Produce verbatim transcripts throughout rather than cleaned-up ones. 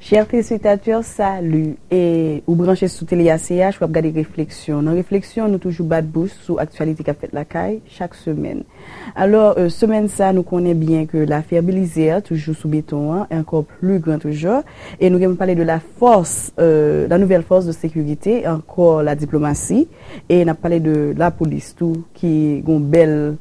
Chè telespektatè, sali! E ou branche sou Tele A C H, w ap gade Refleksyon. Nan Refleksyon, nou toujou bat bouch sou aktyalite k ap fèt lakay chak semèn. Alò, euh, semèn sa, nou konnen byen ke lafè Belizaire toujou sou beton an, e ankò pli gran toujou. E nou gen pou pale de la force, euh, la nouvelle force de sécurité, e ankò la diplomasi. E n ap pale de lapolis tou, ki gon bèl,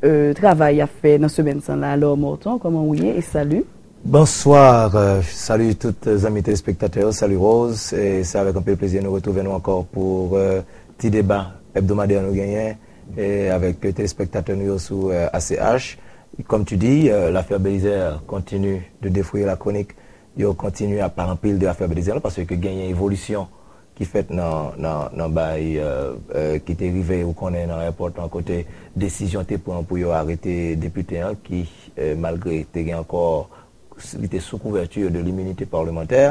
euh, travay y ap fè nan semèn sa la. Alò, Morton, kòman ou ye? E sali! Bonsoir, euh, sali tout zanmi telespektatè yo, sali Rose, e se avèk anpil plezi nou retwouve nou ankò pou euh, ti deba ebdomadè nou genyen e avèk telespektatè nou yo sou euh, A C H. Comme tu dis, euh, l'affaire Belizaire continue de défouler la chronique. Yo kontinye ap pale anpil de afè Belizaire la, paske genyen evolisyon ki fèt nan, nan, nan bagay euh, euh, ki te rive ou konnen nan ayewopò an, kote desizyon te pran pou yo arete depite an ki, euh, malgre te gen ankò, li te sou kouvèti de liminite palmantè.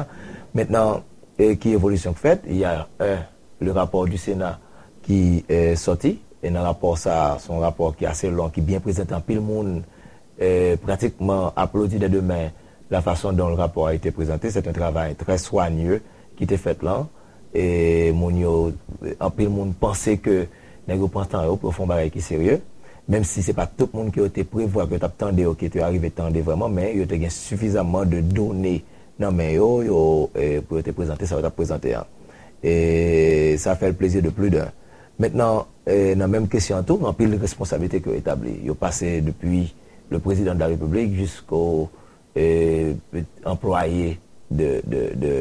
Mentnan, euh, ki evolisyon k fèt? Il y a euh, le rapport du Sénat ki euh, sòti, e nan rapò sa, se yon rapò ki ase long, ki byen prezante anpil moun euh, pratiquement applaudi des deux mains la façon dont le rapport a été présenté. C'est un travail très soigneux ki te fèt lan. E moun yo, anpil moun panse ke nèg yo pran tan yo pou yo fè yon bagay ki serye. Menm si se pa tout moun ke yo te prevwa ke yo t ap tande yo ki te arive tande vrèman, men yo te gen sifizamman de done nan men yo, yo, e, pou yo te prezante sa yo t ap prezante an. E sa fè l plezi de plus d'un. Mentnan, e, nan menm kesyon an tou, anpil responsablite ke yo etabli. Yo pase depi le président de la République jisko e, anplwaye de, de, de,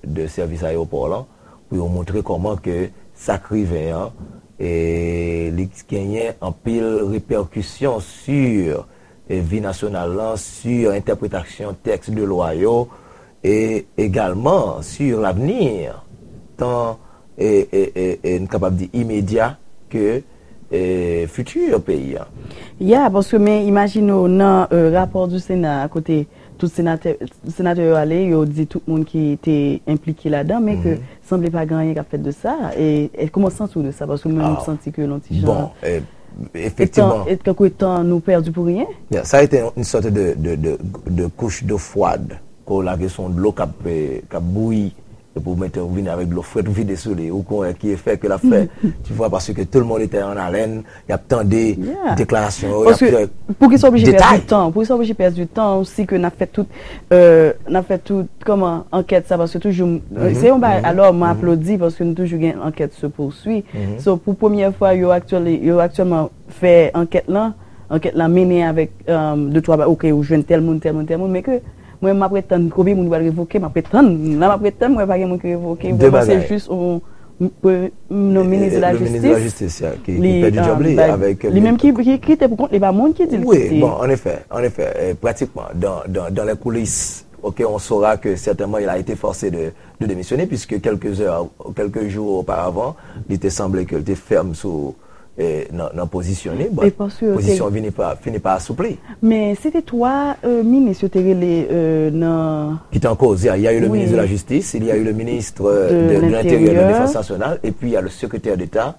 de sèvis ayewopò lan pou yo montre kòman ke sa k rive an, e, li genyen anpil repèkisyon sur e, vi nasyonal lan, sur entèpretasyon tèks de lwa yo, e egalman sur l'avenir, tan e, e, e, e n kapab di imedya ke e, fiti peyi an. Ya, paske men imajine w nan euh, rapò du Sénat, kote tout senatè, senatè yo ale, yo di tout moun ki te enplike ladan, men ke sanble pa gen anyen k ap fèt de sa. E, e kòman w santi w de sa? Paske mwen menm m santi ke l yon ti jan... Bon, e, efektivman. E tankou tan nou pèdi pou ryen? Ya, sa a été une sorte de, de, de, de couche d'eau froide. Ke w lage sou yon dlo k ap, e, k ap bouyi, epi w mete, w vini avèk dlo frèt, w vide sou li, ou konnen ki efè ke l ap fè. Tu vois, parce que tout le monde était en haleine, y ap tande deklarasyon yo, y ap fè detay. Paske poukisa oblije pèdi tan? Poukisa oblije pèdi tan si ke n ap fè tout, euh, n ap fè tout, kòman, ankèt sa? Paske toujou, euh, se yon bagay, alò, mwen aplodi paske nou toujou gen ankèt se pousui. So, pou premyè fwa, yo aktyèl, yo aktyèlman fè ankèt lan, ankèt lan mennen avèk, euh, de twa ba-, ok, ou jwenn tèl moun, tèl moun, tèl moun, men ke mwen, m ap ret tann konbyen moun yo pral revoke, m ap ret tann. La, m ap ret tann, mwen, pa gen moun ki revoke. Vrèman, se jis yon, yon minis de la jistis. Ki pèdi djòb li avèk... Li menm ki, ki kite pou kont li, pa moun ki di l kite. Wi, bon, en effet, en effet, euh, pratiquement, dans, dans, dans les coulisses, ok, on saura que certainement il a été forcé de, de démissionner, puisque quelques heures, quelques jours auparavant, li te sanble ke l te fèm sou e, nan, nan pozisyon li, but pozisyon an fini pa, fini pa asoupli. Men se te twa euh, minis yo te rele euh, nan... Ki te an koz, il y a eu le ministre de la Justice, il y a eu le ministre de, de l'Intérieur, de la Défense nationale, et puis il y a le secrétaire d'État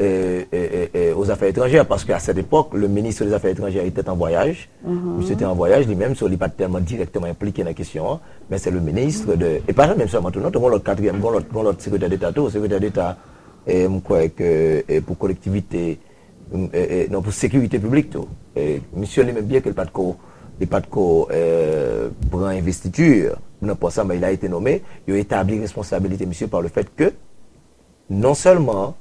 euh, euh, euh, euh, aux Affaires étrangères, parce qu'à cette époque, le ministre des Affaires étrangères était en voyage. Misye te an vwayaj li menm, so li pa t tèlman dirèkteman enplike nan kesyon an, men se le ministre de, e pa li menm sèlman tou non, te gon lòt katriyèm, gon lòt, gon lòt sekretè deta tou, sekretè deta e m kwè ke e pou kolektivite, e, e, non, pou sekirite piblik tou. E misye li menm, byen ke li pa t ko, li pa t ko e, pran envestiti nan pòs la, men il a été nommé, yo etabli responsabilite misye pa le fèt ke non sèlman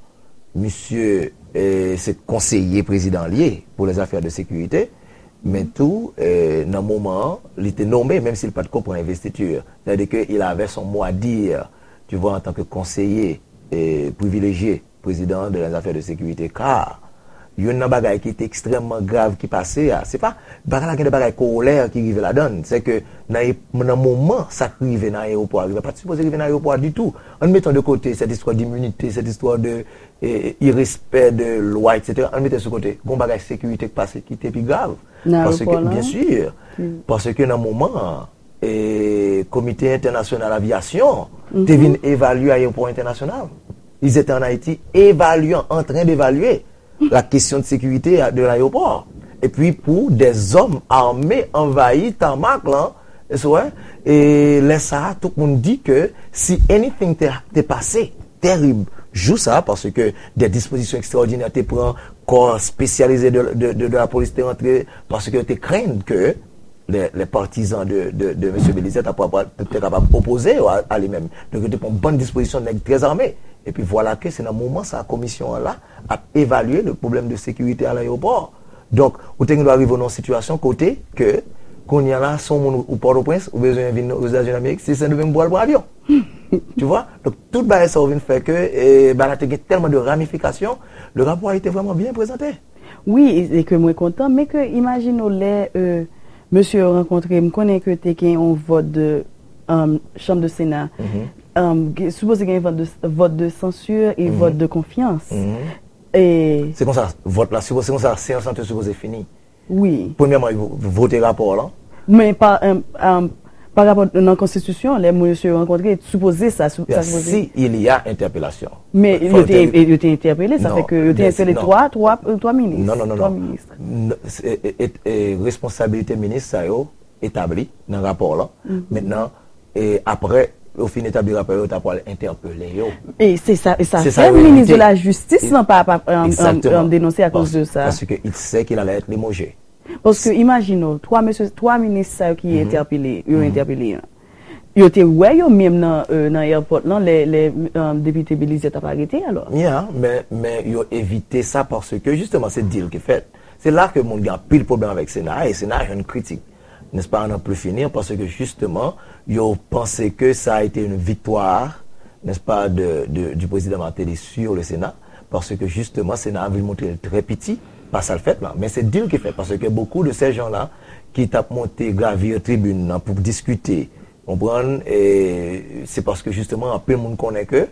misye e, se konseye prezidan li ye pou lèzafè de sekirite, men tou e, nan moman an, li te nome, menm si l pa t ko pran envestiti. Sètadi ke il avait son mot à dire, tu vois, antanke konseye e, privilejye prezidan de lèzafè de sekirite. Ka youn nan bagay ki te ekstrèmman grav ki pase a, se pa, bagay la gen de bagay kowolè ki rive ladan l, se ke nan, nan moman sa k rive nan ayewopò a, rive, pa t sipoze rive nan ayewopò a ditou. Ann mete de kote cette histoire d'immunité, cette histoire de e, irespè de lwa, et cetera. Ann mete sou kote. Gon bagay sekirite k pase ki te pi grav. Paske, byen si, paske nan moman an, e, Komite Entènasyonal Avyasyon te vin evalye ayewopò entènasyonal. Ils étaient en Haïti, évaluant, en train d'évaluer la question de sécurité de l'aéroport. Epi pou des hommes armés anvayi tarmac lan, Èske w wè? E lè sa a, tout moun di ke si anything te, te pase, terib, jou sa a, paske de dispozisyon ekstraòdinè te pran, kò espesyalize de, de, de, de lapolis te rantre, paske yo te krenn ke les, les partisans de, de, de mesye Belizaire ta, ta, ta, te kapab opoze yo a, a li menm. Donk, yo te pran bann dispozisyon, nèg trè ame. Epi vwala ke se nan moman sa a, komisyon an la ap evalye le pwoblèm de sekirite a lè yo pran. Donk, ou te gen dwa rive nan yon sitiyasyon kote ke kounye a la, se yon moun ou Pòtoprens, ou bezwen vin Ozetazini Damerik, se Sendomeng pou al pran avyon. Tu vois? Donk, tout bagay sa yo vin fè ke, e, bagay la te gen tèlman de ramifikasyon, le rapò a été vraiment bien présenté. Wi, e, e ke mwen kontan, men ke imajine w lè, e, mesye yo rankontre, m konnen ke te gen yon vòt de, um, chanm de Sena. Um, ke, sipoze gen vòt de, vòt de sansur e vòt de konfyans. E Se konsa, vòt la, sipo-, se konsa, seyans lan te sipoze fini. Wi. Premyèman, yo vote rapò lan. Men pa, um, um, pa rapò nan konstitisyon, lè mesye yo rankontre, sipoze sa, sou- sa Yeah, sipoze. Si il y a interpellation. Men Fò yo te, te- yo te entèpele, sa Non, fè ke yo te men entèpele non. twa, twa, twa minis. Non, non, non, Twa non. minis. N- se- e- e- e responsabilite minis sa yo etabli nan rapò lan. Mentnan, e apre yo fin etabli rapò yo, ta pral entèpele yo. E se sa, e sa Se sa fè yo minis de evite. la jistis E- lan pa, pa, um, um, Exactement. um, denonse akoz de Parce- sa. Parce que il sait qu'il allait être limogé. Paske imajine w, twa mesye, twa minis sa yo ki entèpele, yo entèpele an. Yo te wè yo menm nan, euh, nan airport lan, lè, lè, euh, depite Belizaire t ap arete, alò. Yeah, men, men yo evite sa paske, jisteman, se deal ki fèt. Se la ke moun gen anpil pwoblèm avèk Sena a, e Sena a jwenn kritik, n'est-ce pas, à n'en plus finir, paske, jisteman, yo panse ke sa a été une victoire, n'est-ce pas, de, de, du président Martelly sur le Sénat, paske, jisteman, Sena a vin montre l trè piti pa sa l fèt la. Men se deal ki fèt, paske beaucoup de ces gens-là ki t ap monte gravir tribün nan pou diskite, konprann, e se paske, jisteman, anpil moun konnen ke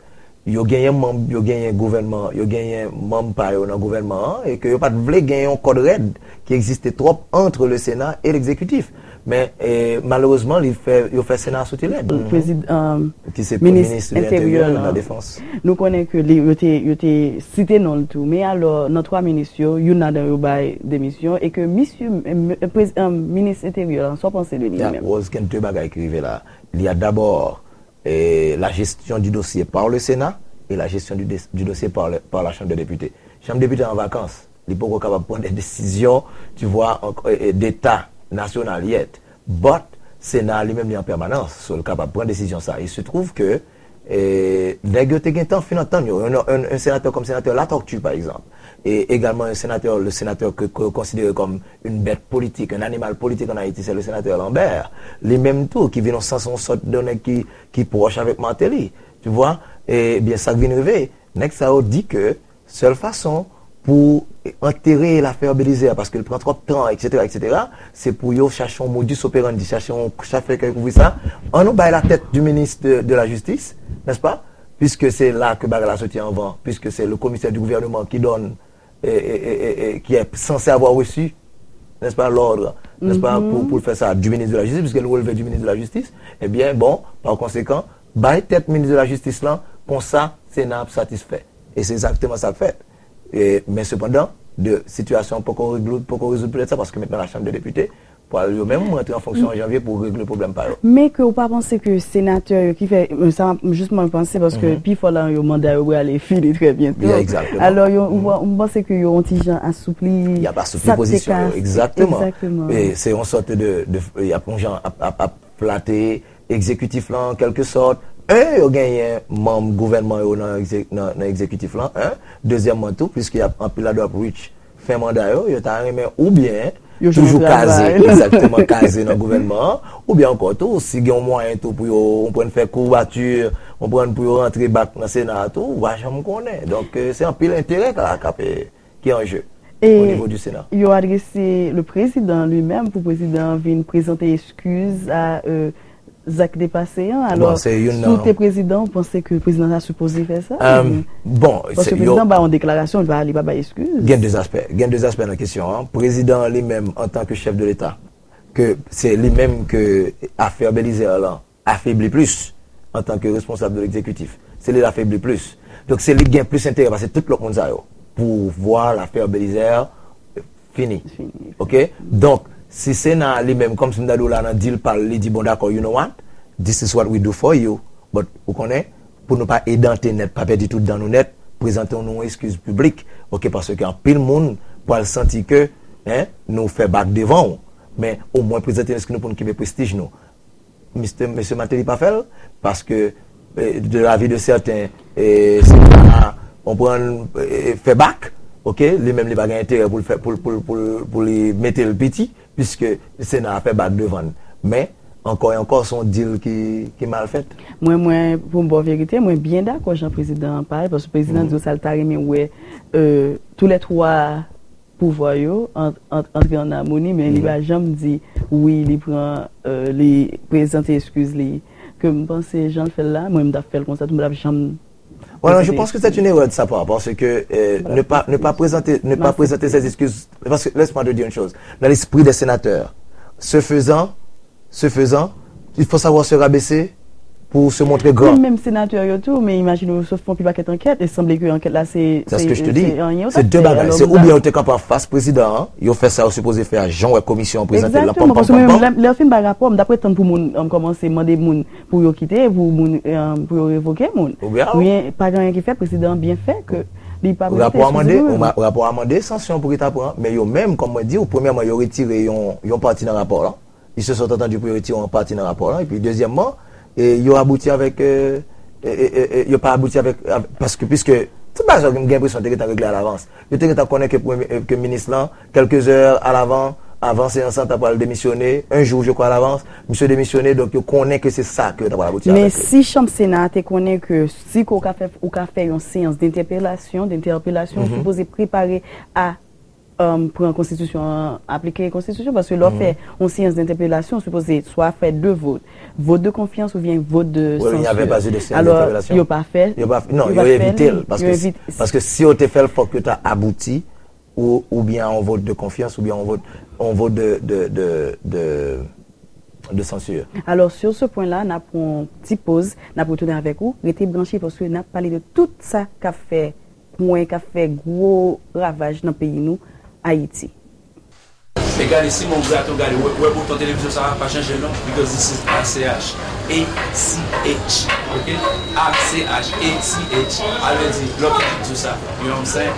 yo genyen manm, yo genyen gouvènman, yo genyen manm pa yo nan gouvènman an, e ke yo pa t vle gen yon kòd rèd ki egziste twòp entre le Sénat et l'exécutif. Men, e, malerezman, li fè, yo fè Sena a soti lèd. Prezidan, Ki se minis minis de enteryè l'Intérieur, de la lan. Défense. Nou konnen ke li, yo te, yo te site non l tou. Men alò, nan twa minis yo, youn ladan yo bay demisyon, e ke misye, m- m- prez- euh, minis enteryè lan, sa w panse de li Yeah, menm? Rose, gen de bagay ki rive la. Il y a d'abord, eh, la gestion du dossier par le Sénat et la gestion du, dé- du dossier par, le- par la Chambre des députés. Chanm depite an vakans, li poko kapab pran de desizyon, tu vois, an- eh, eh, d'État national yet. But, Sena a li menm li an pèmanans, so l kapab pran desizyon sa. Il se trouve que, eh, nèg yo te gentan fin antann yo. Un, un, un sénateur comme sénateur Latortue, par exemple, et également un sénateur, le sénateur que, que considéré comme une bête politique, un animal politique en Haïti, c'est le sénateur Lambert. Li menm tou, ki vin yon sans, yon sòt de nèg ki, ki pwòch avèk Martelly. Tu vois? Ebyen, sa k vin rive, nèg sa yo di ke sèl fason pou antere lafè Belizaire, paske l pran twòp tan, et cetera, et cetera, se pou yo chache yon modus operandi, chache yon, chache fè kouvri sa. An nou bay la tête du ministre de, de la Justice, n'est-ce pas? Puisque c'est là que bagay la soti anvan, puisque c'est le commissaire du gouvernement qui donne, et, et, et, et, et qui est censé avoir reçu, n'est-ce pas, l'ordre, n'est-ce pas, pour, pour faire ça, du ministre de la Justice, puisque le relevé du ministre de la Justice, eh bien, bon, par conséquent, bay tèt ministre de la Justice lan, konsa, Sena ap satisfè. E se egzakteman sa k fèt. E, men sepandan, de sitiyasyon an poko regle, poko rezoud poutèt sa, paske mentnan la Chanm de Depite pral yo menm rantre an fonksyon an janvye pou regle pwoblèm pa yo. Men ke ou pa panse ke senatè yo ki fè, euh, sa m ap jis mwen panse, paske pifò la yo manda yo prale fini trè byento. Yeah, exactement. Alò, yo, ou, ou panse ke yo yon ti jan asoupli Y ap asoupli pozisyon yo, egzakteman. Egzakteman. E se yon sòt de, de, y ap yon jan ap, ap, ap flate egzekitif lan, an kèlke sòt. En, yo genyen manm gouvènman yo nan egze-, nan, nan egzekitif lan, en. Dezyèmman tou, piske y ap anpil ladan ap reach fen manda yo, yo ta renmen oubyen Yo jwenn toujou yon travay. Kaze, egzakteman, kaze nan gouvènman an, oubyen ankò tou, si gen yon mwayen tou pou yo, yon pran fè koubati, yon pran pou yo rantre back nan Sena a tou, ou pa janm konnen. Donk, euh, se anpil enterè ka, ka pe, ki an je E o nivo di Sena. Yo adrese le président lui-même pou prezidan an vin prezante eskiz a, euh, zak de pase an. Alò, Bon, se youn si w nan te prezidan, ou panse ke prezidan ta sipoze fè sa? Euh, bon, Paske se- yo- prezidan bay yon deklarasyon, li pa, li pa bay eskiz. Gen de aspè, gen de aspè nan kesyon an. Prezidan an li menm, antanke chèf de Leta, ke se li menm ke afè Belizaire lan afebli plis antanke responsab de l'exécutif. Se li l afebli plis. Donk, se li k gen plis enterè pase tout lòt moun sa yo pou vwa lafè Belizaire fini. Fini. Ok? Donk, Si Sena a li menm, kòmsi m ta di w la nan deal pa l, li di, bon, dakò, you know what? This is what we do for you. But, ou konnen, pou nou pa edante nèt, pa pèdi tout dan nou nèt, prezante nou yon eskiz piblik. Oke, paske anpil moun pral santi ke, en, nou fè bak devan w. Men, omwen prezante eskiz nou pou nou kenbe prestij nou. Mister, Mesye Martelly pa fè l, paske, eh, de lavi de sèten, eh, se pa konprann, eh, fè bak, oke, li menm li pa gen enterè pou l fè, pou, pou, pou, pou li mete l piti, piske Sena a fè bak devan l. Men, ankò e ankò, se yon deal ki, ki mal fèt. Mwen, mwen, pou m ba w verite, mwen byen dakò jan prezidan an pale, paske prezidan di w sa l ta renmen wè, euh, tous les trois pouvwa yo ant, ant, antre an amoni, men li pa janm di wi, li pran, euh, li prezante eskiz li. Ke m panse jan l fè l la, mwen m t ap fè l konsa tou, m p t ap janm Voilà, je pense que c'est une erreur de sa part, parce que euh, ne pas ne pas présenter ne pas présenter ses excuses, parce que laisse-moi te dire une chose, dans l'esprit des sénateurs, ce faisant, ce faisant, il faut savoir se rabaisser pour se montrer grand. Menm senatè yo tou, men imajine w sot fè yon pil pakèt ankèt, e sanble ke ankèt la se C'est ce que je te dis. C'est deux bagages. C'est ou bien ou te kanpe an fas prezidan an, yo fè sa yo sipoze fè a, jan w wè komisyon an prezante l lan, pam, pam, pam, pam. Lè yo fin bay rapò, m t ap ret tann pou moun kòmanse mande moun pou yo kite, pou moun, pou yo revoke moun. Oubyen pa gen anyen ki fèt, prezidan an byen fè ke li pa prezante eskiz li menm. Rapò a mande sansyon pou ki ta pran, men yo menm, kòm mwen di w, premyèman, yo retire yon, yon pati nan rapò lan. Ils se sont entendus pou yo retire yon pati nan rapò lan. Epi, dezyèmman, e, yo abouti avèk, e, e, e, e, yo pa abouti avèk, avèk, paske, piske, tout bagay sa, m gen enpresyon te gentan regle alavans. Yo te gentan konnen ke, ke minis lan, quelques heures à l'avant, avan seyans lan ta pral demisyone, un jour, je crois, à l'avance, misye demisyone, donk yo konnen ke se sa ke yo ta pral abouti avèk li. Men si chanm Sena a te konnen ke si ke w ka fè, ou ka fè yon seyans dentèpelasyon, dentèpelasyon, ou sipoze prepare a pran konstitisyon an, aplike konstitisyon, paske lè w fè yon seyans dentèpelasyon, ou sipoze swa fè de vot, vot de konfyans oubyen vot de sansyon. Alò, yo pa fè, yo pa, non, yo evite l, paske, paske si yo te fè l, fòk yo ta abouti ou, oubyen a yon vot de konfyans, oubyen yon vot, yon vot de, de, de, de, de sansyon. Alò, sur ce point-là, n ap pran yon ti poz, n ap retounen avèk ou. Rete branche paske n ap pale de tout sa k ap fè kwen k ap fè gwo ravaj nan peyi nou, Ayiti. E gade, si mon grato gade, wè, wè bouton televizyon sa a, pa chanje l non, because this is A C H. A C H, ok? A C H, A C H. Al vle di, lòt ki di w sa, you know what I'm saying?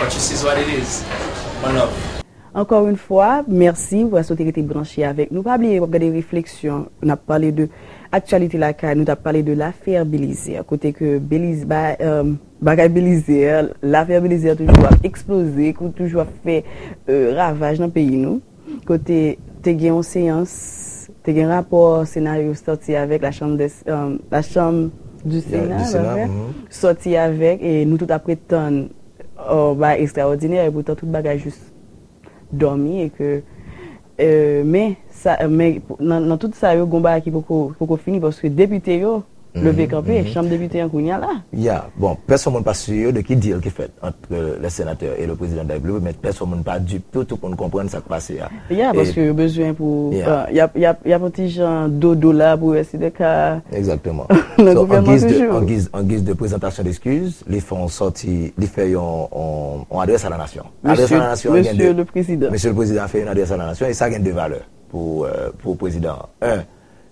But you see what it is. One love. Ankò yon fwa, mèsi paske w te rete branche avèk nou. Pa bliye, w ap gade refleksyon, n ap pale de aktyalite lakay nou, t ap pale de lafè Belizaire, kote ke Beliz-, ba, euh, bagay Belizaire, lafè Belizaire toujou ap eksploze, kou toujou ap fè, euh, ravaj nan peyi nou. Kote te gen yon seyans, te gen rapò Sena yo sòti avèk, la Chambre des, euh, la Chambre du Sénat, sòti avèk, e nou tout ap ret tann, euh, bagay ekstraòdinè, epoutan tout bagay jis dòmi e ke, euh, men sa, men nan, nan tout sa yo, gon bagay ki poko, poko fini, paske depite yo leve kanpe, chanm depite an kounye a la. Ya, bon, pèsonn moun pa si de ki deal ki fèt ant le sénateur et le président de la République, men pèsonn moun pa ditou, tout moun konprann sa k pase a. Ya, paske yo bezwen pou, euh, y ap, y ap, y ap yon ti jan dodo la pou reste de ka. Exactement. So, en guise de, en guise, en guise de présentation d'excuses, li fè yon sòti, li fè yon, yon, yon adrès a la nasyon. Adrès a la nasyon gen de. Mesye le Prezidan. Mesye le Prezidan fè yon adrès a la nasyon e sa gen de valè pou, euh, pou prezidan an. Un,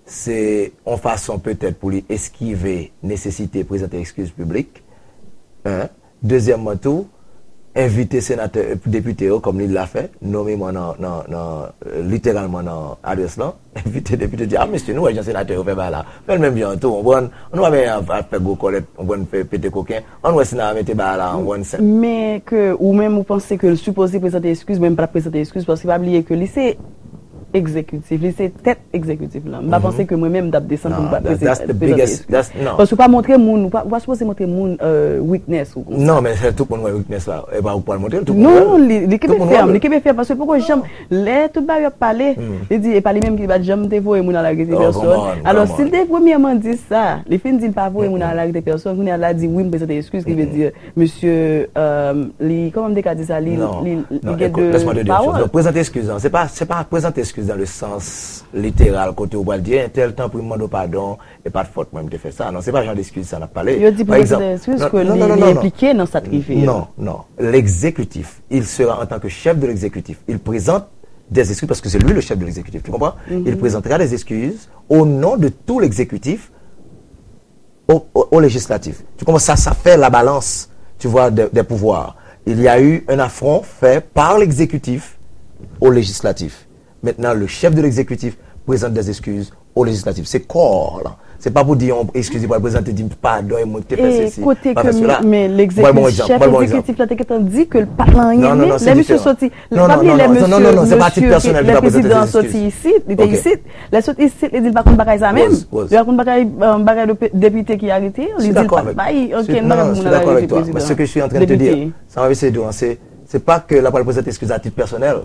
se yon fason petèt pou li eskive nesesite prezante eskiz piblik. Un. Dezyèmman tou, envite senatè, depite yo, kòm li la fè, nonmen mwen nan, nan, nan, euh, literalman nan adrès lan. Envite depite di, a mesye, nou wè jan senatè yo fè bagay la. Fè l menm jan an tou, w konprann? Ann pa menm ap fè gwo kòlèt, w konprann, fè pete koken. Ann wè si n a mete bagay la an one cent. Men ke ou menm ou panse ke l sipoze prezante eskiz, men m pa t ap prezante eskiz, paske pa bliye ke li se egzekitif, li se tèt egzekitif lan. M pa panse ke mwen menm m t ap desann pou m pa prezante eskiz. Paske w pa montre moun, ou pa, ou pa sipoze montre moun, euh, weakness ou konsa. Non, men se tout moun wè weakness la. E pa ou k pral montre l, tout moun wè l. Non, li, li kenbe fèm, li kenbe fèm, paske l poko janm, lè tout bagay ap pale, li di, e pa li menm ki pa t janm te voye moun al arete pèsòn. Alò, si l te premyèman di sa, li fin di l pa voye moun al arete pèsòn, kounye a l a di, wi, m prezante eskiz, ki vle di, mesye, euh, li, kòman m te ka di sa, li, li, li gen de pawòl. Non, prezante eskiz lan, se pa, se pa prezante eskiz dans le sens littéral, kote ou pral di, entèl, tanpri, m mande w padon, e pa t fòt mwen m te fè sa. Non, se pa jan de eskiz sa n ap pale. Yo di pou l prezante eskiz ke li, li enplike nan sa k rive yo. Non, non. L'exécutif, il sera en tant que chef de l'exécutif, il présente des excuses parce que c'est lui le chef de l'exécutif. Tu comprends? Il présentera des excuses au nom de tout l'exécutif au, au, au législatif. Tu comprends? Ça, ça fait la balance, tu vois, des, des pouvoirs. Il y a eu un affront fait par l'exécutif au législatif. Maintenant, le chef de l'exécutif présente des excuses au législatif. C'est corps, là. C'est pas pour dire, on, excusez, pour présenter, dire pardon, et moi, t'es fait ceci, kote pas ke fait cela. Men Bon, bon, chèf bon, bon, egzekitif la te gentan di ke l pa t nan anyen. Non, non, non, Lè misye soti, pa bliye lè misye c'est pas à titre personnel, lè je vais présenter prezidan des soti excuses. Isit, li te Ok. Isit. Lè soti Isit, li di l pa konn bagay sa menm. Li pa konn bagay, depite ki arete, li di l pa t bay ankenn nan moun nan arete prezidan. Ce que je suis en train de te dire, ça m'a essayé de c'est c'est pas que la pral présenter excuse à titre personnel.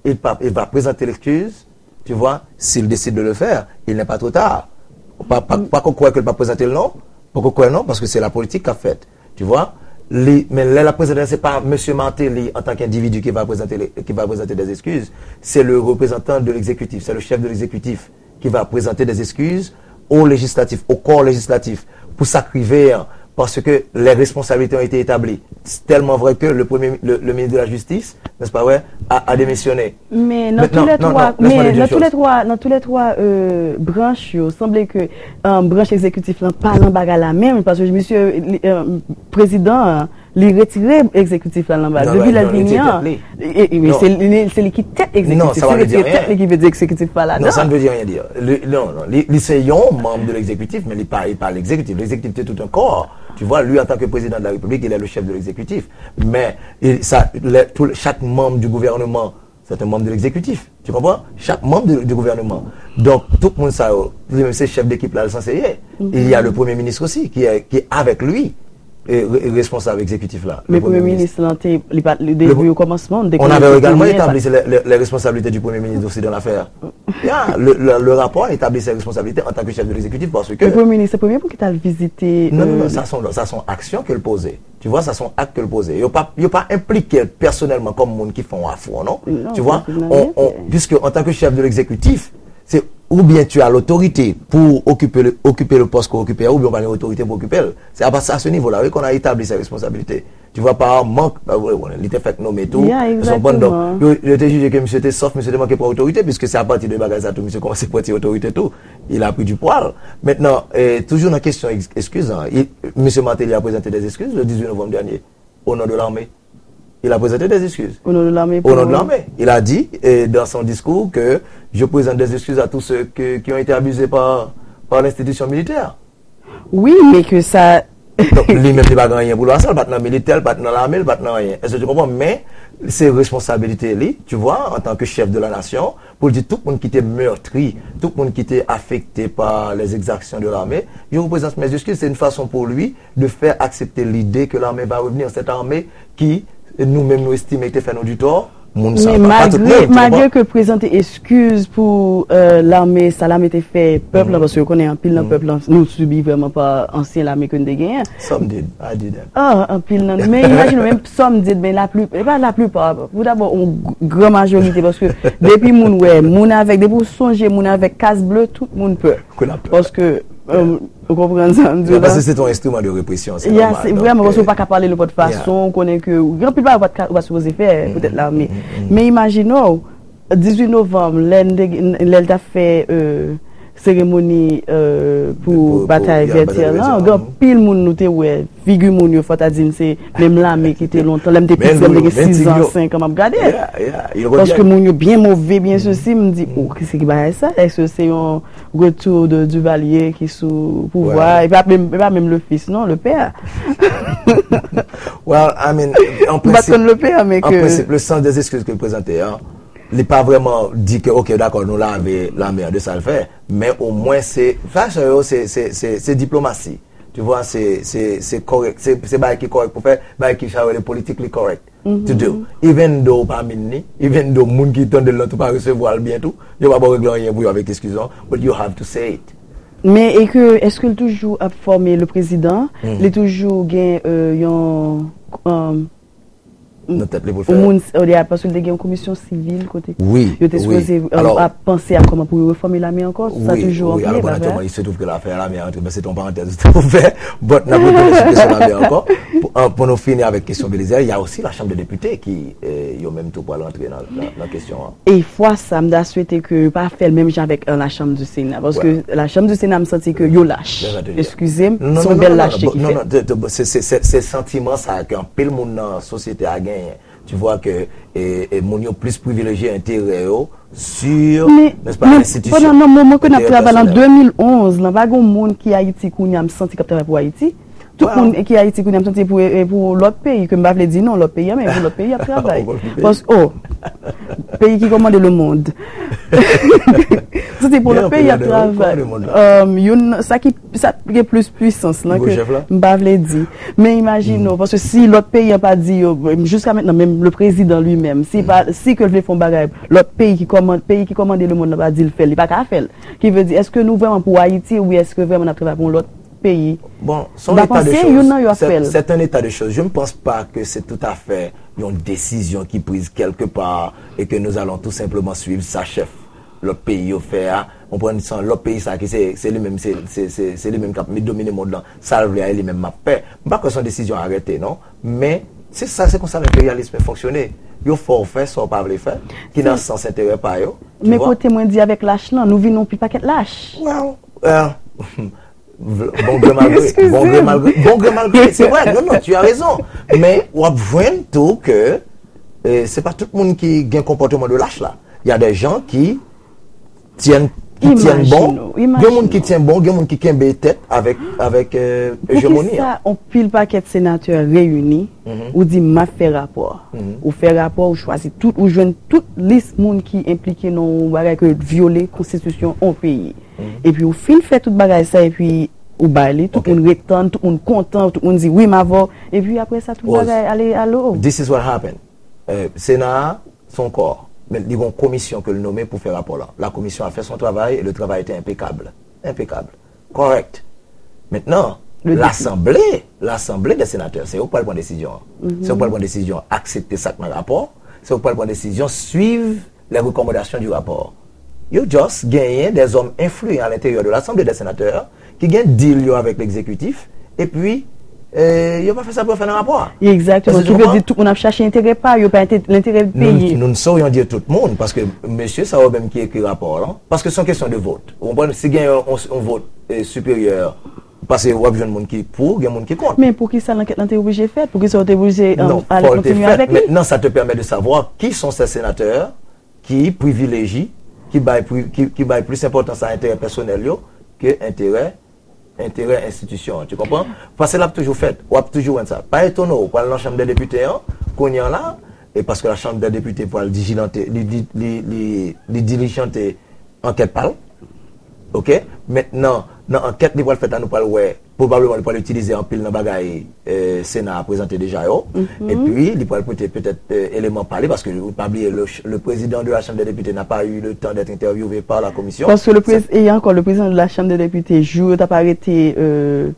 Il, pa- il va présenter l'excuse, tu vois, s'il décide de le faire, il n'est pas trop tard. Pas, pas, pas qu'on croit que le pas présenter le nom, pas qu'on croit non, parce que c'est la politique qu'a fait, tu vois. Li, men lè la prezante, se pa Mesye Martelly antan ke endividi ki va prezante, ki va prezante des excuses. C'est le représentant de l'exécutif, c'est le chef de l'exécutif qui va présenter des excuses au législatif, au corps législatif, pour sa k rive an, parce que les responsabilités ont été établies. C'est tellement vrai que le premier, le, le ministre de la Justice, n'est-ce pas, ouais, a, a démissionné. Men nan tou lè twa, men nan tou lè twa, nan tou lè twa euh, branch yo, sanble ke euh, branch egzekitif lan pa nan bagay la menm, paske misye euh, prezidan an, li retire egzekitif la nan bagay. Depi lè l vini an, e- e- men se li- se li ki tèt egzekitif. Si retire tèt li ki vle di egzekitif pa ladan. Non, ça ne veut dire rien dire. Li, non, non, li, li se yon manm de l'exécutif, men li pa, li pa l'exécutif. L'exécutif, c'est tout un corps. Tu vois, lui, en tant que président de la République, il est le chef de l'exécutif. Mais il, ça, les- tout- chaque membre du gouvernement, c'est un membre de l'exécutif. Tu comprends? Chaque membre de- du gouvernement. Donc, tout le monde, ça, lui-même, c'est chef d'équipe, là, le censé. Il y a le Premier ministre aussi, qui est, qui est avec lui, et re- responsable exécutif, là. Men premye minis lan te li pa li depi o kòmansman, li te konnen se premye. On avait également établi les, les- les responsabilités du Premier ministre aussi dans l'affaire. Yeah, le, le, le rapport établit ses responsabilités en tant que chef de l'exécutif parce que Men premye minis se premye pou ki t al vizite. Non, non, euh, non, ça sont, ça sont actions que le posait. Tu vois, ça sont actes que le posait. Il n'y a pas, il y a pas impliqué personnellement comme monde qui font affront, non? Non, Tu vois, personnellement, on, on- c'est- puisque en tant que chef de l'exécutif, c'est ou bien tu as l'autorité pour occuper le, occuper le poste qu'on occupe, ou bien on n'a pas l'autorité pour occuper. C'est à partir de ce niveau-là, oui, qu'on a établi ses responsabilités. Tu vois, par manque, bah, ouais, ouais, il était fait nommer tout. Yeah, Ils sont bonnes, donc, exactement. yo, yo te jije ke misye te sof, misye te manke pran otorite, puisque c'est à partir de bagay sa tou, misye kòmanse pran ti otorite tou. Il a pris du poil. Maintenant, eh, toujours dans la question ex- excuse, hein, il- Monsieur Martelly a présenté des excuses le dix-huit novembre dernier, au nom de l'armée. Il a présenté des excuses. Au nom de l'armée. Au nom de l'armée. Il a dit, eh, dans son discours, que je présente des excuses à tous ceux que- qui ont été abusés par, par l'institution militaire. Wi, men ke sa Donk, li menm, li pa gen anyen pou l a sa, li pa t nan militè, li pa t nan lame, li pa t nan anyen. Èske tu comprends? Men, se responsabilite li, tu vois, en tant que chef de la nation, pour dire tout le monde qui était meurtri, tout le monde qui était affecté par les exactions de l'armée, je vous présente mes excuses. C'est une façon pour lui de faire accepter l'idée que l'armée va revenir. Cette armée qui, nous-mêmes, nous estimons que te fè nou du tort, moun sa Men pa, pa tout malgre moun, tu malgre comprends? Ke prezante eskiz pou euh, lame sa lame te fè pèp lan, paske yo konnen anpil nan pèp lan nou sibi vrèman pa ansyen lame ke n te genyen. Some did, I didn't. Ah, anpil nan men imajine menm sòm di men la pli e pa la plipa pou dabò yon gran majorite paske depi moun wè moun avèk depi ou sonje moun avèk kas ble tout moun pè. Paske ou konprann sa m di la. Paske se yon enstriman de represyon, se nòmal. Vrèman paske ou pa ka pale nenpòt fason ou konnen ke gen anpil bagay ou pa sipoze fè poutèt lame. Men imajine w dizuit novanm lè l t ap fè seremoni pou batay Vètyè lan gen anpil moun nou te wè figi moun yo fò ta di m se menm lame ki te lontan lè m te piti lè m te gen sizan senkans m ap gade paske moun yo byen move byen sesi m di o kisa ki bagay sa èske se yon retour de Duvalier ki sou pouvwa e pa menm e pa menm le fils non le père. Well, I mean, en M pa t konn le père men en ke principe, le sens des excuses ke l prezante an, li pa vrèman di ke ok dakò nou lave lame an de sa l fè, men omwen se fason yo se se se se diplomasi. Tu vois, se se se kòrèk, se se bagay ki kòrèk pou fè, bagay ki sa yo rele politik li kòrèk to do. Even though ou pa mean li, even though moun ki tande l lan tou pa resevwa l byen tou, yo pa ba w regle anyen pou yo avèk eskiz lan, but you have to say it. Men e ke èske l toujou ap fòme le prezidan? Li toujou gen euh, yon euh, nan tèt li pou l fè. Yon moun, paske l te gen yon komisyon sivil kote yo te sipoze ap panse a kòman pou yo refòme lame ankò, sa toujou an pye, pa vre? Wi, wi. Alò, pandan ke mwen, il se trouve que l'affaire lame a antre, men se te yon parantèz ou te ouvè, but n ap retounen sou kesyon lame ankò. Pou, an, pou nou fini avèk kesyon Belizaire, il y a aussi la Chambre des députés ki, eh, yo menm tou pral rantre nan, nan, nan kesyon an. E fwa sa, m ta swete ke yo pa fè l menm jan avèk, eh, la Chambre du Sénat, paske la Chambre du Sénat, m santi ke yo lach. Eskize m, se yon bèl lachte ki fèt. Non, non, non, non, non, non, se, se, se, se santiman sa ke anpil moun nan sosyete a genyen. Tu vois que, e, e, moun yo plis privilejye enterè yo sur, n'est-ce pas, l'institution, enterè pèsonèl. Men, men, pandan nan moman ke n ap travay an de mil onz lan, pa gen moun ki Ayiti kounye a m santi k ap travay pou Ayiti. Tout moun ki Ayiti kounye a m santi pou, e, pou lòt peyi, ke m pa vle di non, lòt peyi a, men pou lòt peyi y ap travay. Paske, oh, peyi ki kòmande le monde. Santi pou lòt peyi y ap travay. Um, youn, sa ki sa gen plis pwisans lan ke m pa vle di. Men imajine w, paske si lòt peyi an pa di yo, jiska mentnan, menm le prezidan li menm, si pa, si ke l vle fè yon bagay, lòt peyi ki kòman-, peyi ki kòmande le mond lan pa di l fè l, li pa ka fè l. Ki vle di, èske nou vrèman pou Ayiti, oubyen èske vrèman n ap travay pou yon lòt peyi? Bon, c'est un état de choses. M pa panse youn nan yo ap fè l. C'est, c'est un état de choses. Je ne pense pas que c'est tout à fait une décision qui est prise quelque part et que nous allons tout simplement suivre sa chèf lòt peyi yo fè a. Ou konprann, san lòt peyi sa ki se, se li menm, se, se, se, se li menm k ap domine mond lan. Sa l vle a, e li menm m ap fè. M pa kwè se yon desizyon arete, non. Men, se sa, se konsa lenperyalis fonksyone. Yo fè w fè sa w pa vle fè, ki nan sans enterè pa yo, tu vois. Men kote mwen di avèk lach lan, nou vin yon pil pakèt lach. Well, euh, bon gré malgré, bon gré malgré, bon gré malgré, se vrè, non, non, tu as raison. Men, w ap jwenn tou ke, eh, se pa tout moun ki gen konpòteman de lach la. Il y a des gens qui tiennent, qui tiennent bon. Gen moun ki tyen bon, gen moun ki kenbe tèt avèk, avèk, eh, ejemoni an. Poukisa yon pil pakèt senatè reyini, ou di, "M ap fè rapò"? Ou fè rapò, ou chwazi tout, ou jwenn tout lis moun ki enplike nan yon bagay ke vyole konstitisyon yon peyi. Epi ou fin fè tout bagay sa, epi ou bay li, tout moun ret tann, tout moun kontan, tout moun di, "Wi, m avè w." Epi apre sa, tout bagay ale alo. This is what happened. Eh, Sena a, se yon kò. Men li gen yon komisyon ke l nome pou fè rapò la. La commission a fait son travail et le travail était impeccable. Impeccable. Correct. Maintenant, l'Assemblée, l'Assemblée des sénateurs, se yo k pral pran desizyon an. Se yo k pral pran desizyon, aksepte sa k nan rapò. Se yo k pral pran desizyon, suiv les recommandations du rapport. Yo just genyen des hommes influents à l'intérieur de l'Assemblée des sénateurs ki gen deal yo avèk legzekitif, epi, eh, yo pa fè sa pou yo fè nan rapò a. Egzakteman. Ki vle di tout moun ap chache enterè pa yo, pa enterè peyi. Nous, nous ne saurions dire tout le monde, paske mesye sa yo menm ki ekri rapò a lan, paske se yon kesyon de vot. Ou konprann? Si gen yon, yon, yon vot, eh, siperyè, paske w ap jwenn moun ki pou, gen moun ki kont. Men poukisa lankèt lan te oblije fèt? Poukisa yo te oblije, eh, ale kontinye avèk li? Maintenant, ça te permet de savoir qui sont ces sénateurs ki privileji, ki bay pri-, ki, ki bay plis enpòtans a enterè pèsonèl yo ke enterè, enterè enstitisyon an. Tu comprends? Paske l ap toujou fèt, w ap toujou wè sa. Pa etone w, pral nan chanm dè depite an, kounye an la, e paske la chanm dè depite pral dijilante, li, li, li, li, li dilijante ankèt pa l. Oke? Mentnan, nan ankèt li pral fèt la, nou pral wè, pwobableman li pral itilize anpil nan bagay, eh, Sena a prezante deja yo. Epi, li pral pote petèt, eh, eleman pa li, paske pa bliye, le ch-, le président de la Chambre des députés n'a pas eu le temps d'être interviewé par la commission. Paske le prez-, e ankò, le président de la Chambre des députés, jou yo t ap arete, eh,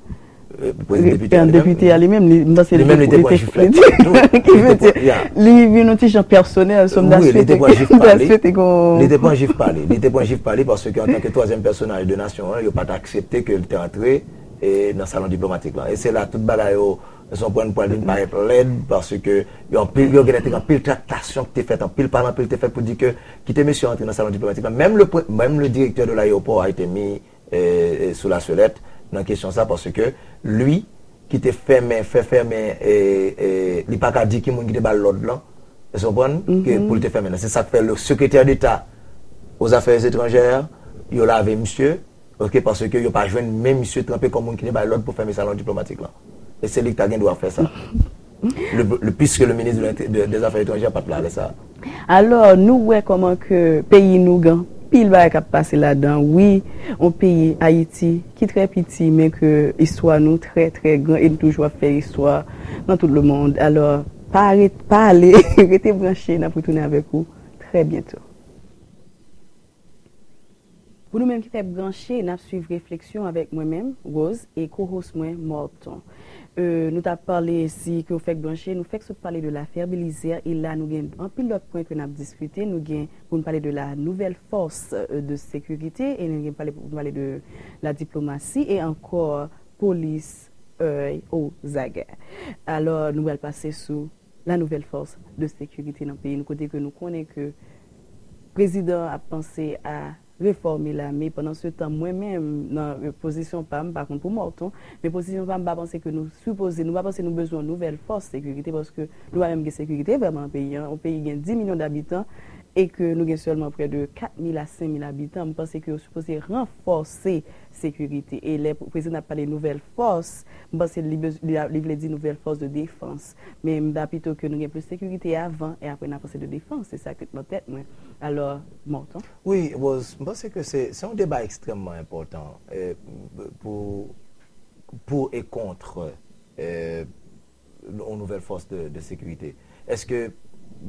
eh, depite a li menm, li, m panse li te, li te, ki vle di, li vin yon ti jan pèsonèl, so m ta swete, m ta swete gon... Li te pran jif pa li, li te pran jif pa li, paske antanke twazyèm pèsonaj de nasyon an, yo pa t aksepte ke l te antre, eh, nan salon diplomatik lan. E se la tout bagay yo, se yon pwen pral vin parèt lèd, paske yo anpil, yo genlè te gen anpil traktasyon ki te fèt, anpil pale anpil te fèt pou di ke kite mesye antre nan salon diplomatik lan. Menm le pre-, menm le directeur de l'aéroport a été mis eh, eh, sou la sellette nan kesyon sa, paske li ki te fèmen, fè fèmen, eh, eh, li pa ka di ki moun ki te ba l lòd lan, èske w konprann, ke pou l te fèmen nan. Se sa k fè le secrétaire d'État aux affaires étrangères, yo lave misye, oke, paske yo pa jwenn men misye tranpe kòm moun ki te bay lòd pou fèmen salon diplomatik lan. E se li ki ta gen dwa fè sa. Le, le, puisque le ministre de l'Inté-, de, des Affaires étrangères pa t la lè sa. Alò, nou wè kòman ke peyi nou gen anpil bagay k ap pase ladan. Wi, yon peyi, Ayiti, ki trè piti, men ke istwa nou trè, trè gran e nou toujou ap fè istwa nan tout le monde. Alò, pa ret-, pa ale, rete branche, n ap retounen avèk ou trè byento. Pou nou menm ki fèk branche, n ap swiv refleksyon avèk mwen menm, Rose, e co-host mwen, Morton. Euh, nou t ap pale si ke w fèk branche, nou fèk sot pale de lafè Belizaire, e la nou gen anpil lòt pwen ke n ap diskite. Nou gen pou n pale de la nouvelle force, euh, de sécurité, e nou gen pale, pou n pale de la diplomasi, e ankò polis, euh, aux aguets. Alò, nou pral pase sou la nouvelle force de sécurité nan peyi nou, kote ke nou konnen ke prezidan ap panse a refòme lame. Pandan se tan, mwen menm, nan, euh, pozisyon pa m, pa kont pou Morton, men pozisyon pa m, pa panse ke nou sipoze, nou pa panse nou bezwen yon nouvèl fòs sekirite, paske nou pa menm gen sekirite vrèman nan peyi an. Yon peyi gen dis milyon dabitan e ke nou gen sèlman prè de kat mil a senk mil abitan. M panse ke yo sipoze ranfòse sekirite. E lè prezidan ap pale nouvèl fòs, m panse li, bez- li, li vle di nouvèl fòs de defans. Men m ta pito ke nou gen plis sekirite avan, e apre n a panse de defans. Se sa k nan tèt mwen. Alò, Morton? Wi, Rose, m panse ke se se yon deba ekstrèmman enpòtan, eh, pou, pou e kont, eh, yon nouvèl fòs de, de sekirite. Èske,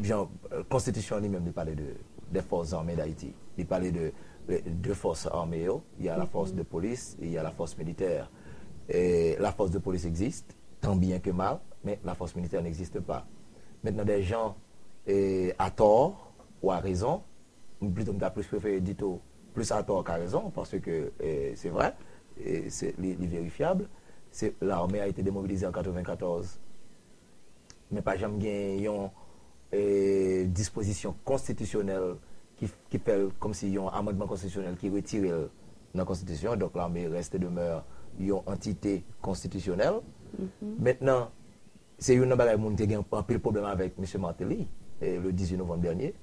jan, konstitisyon an li menm, li pale de, de forces armées d'Haïti. Li pale de, de, de forces armées yo. Il y a la force de police, il y a la force militaire. Et la force de police existe, tant bien que mal, mais la force militaire n'existe pas. Maintenant, des gens, eh, à tort ou à raison, m plito m ta plis prefere di tou plis atò ka rezon, paske, eh, se vrè, eh, se, li, li verifyab, se, lame a ete demobilize an katrevenkatòz, men pa janm gen yon, eh, dispozisyon konstitisyonèl ki, ki fè l kòmsi yon amandman konstitisyonèl ki retire l nan konstitisyon. Donk, lame reste demeure yon antite konstitisyonèl. Mentnan, se youn nan bagay moun te gen anpil pwoblèm avèk mesye Martelly, eh, le dizuit novanm dènye.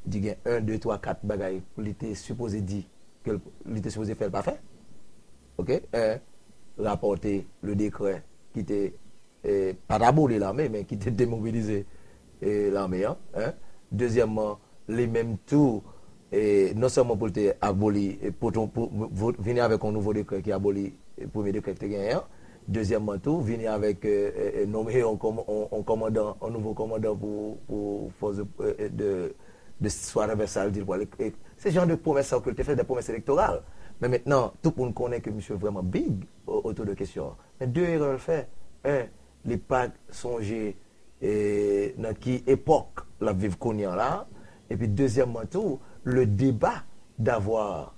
Di gen en, de, twa, kat bagay li te sipoze di, ke l, li te sipoze fè, l pa fè. Oke? En, rapòte le décret ki te, eh, pa t aboli lame, men ki te demobilize, eh, lame an. En. Dezyèmman, li menm tou, eh, non sèlman pou l te aboli, eh, pou, pou, pou vini avèk yon nouvo dekrè ki aboli, eh, premye dekrè ki te genyen an. Dezyèmman tou, vini avèk, eh, eh, eh, nonmen yon kòm-, yon, yon kòmandan, yon nouvo kòmandan pou, pou fòs de, eh, eh, de, de swa transvèsal, di l pral, eh, se jan de pwomès sa yo ke l te fè, de pwomès elektoral. Men mentnan, tout moun konnen ke misye vrèman big o-, otou de kesyon an. Men de erè l fè. En, li pa sonje, eh, nan ki epòk l ap viv kounye a la. Epi dezyèmman tou, le débat d'avoir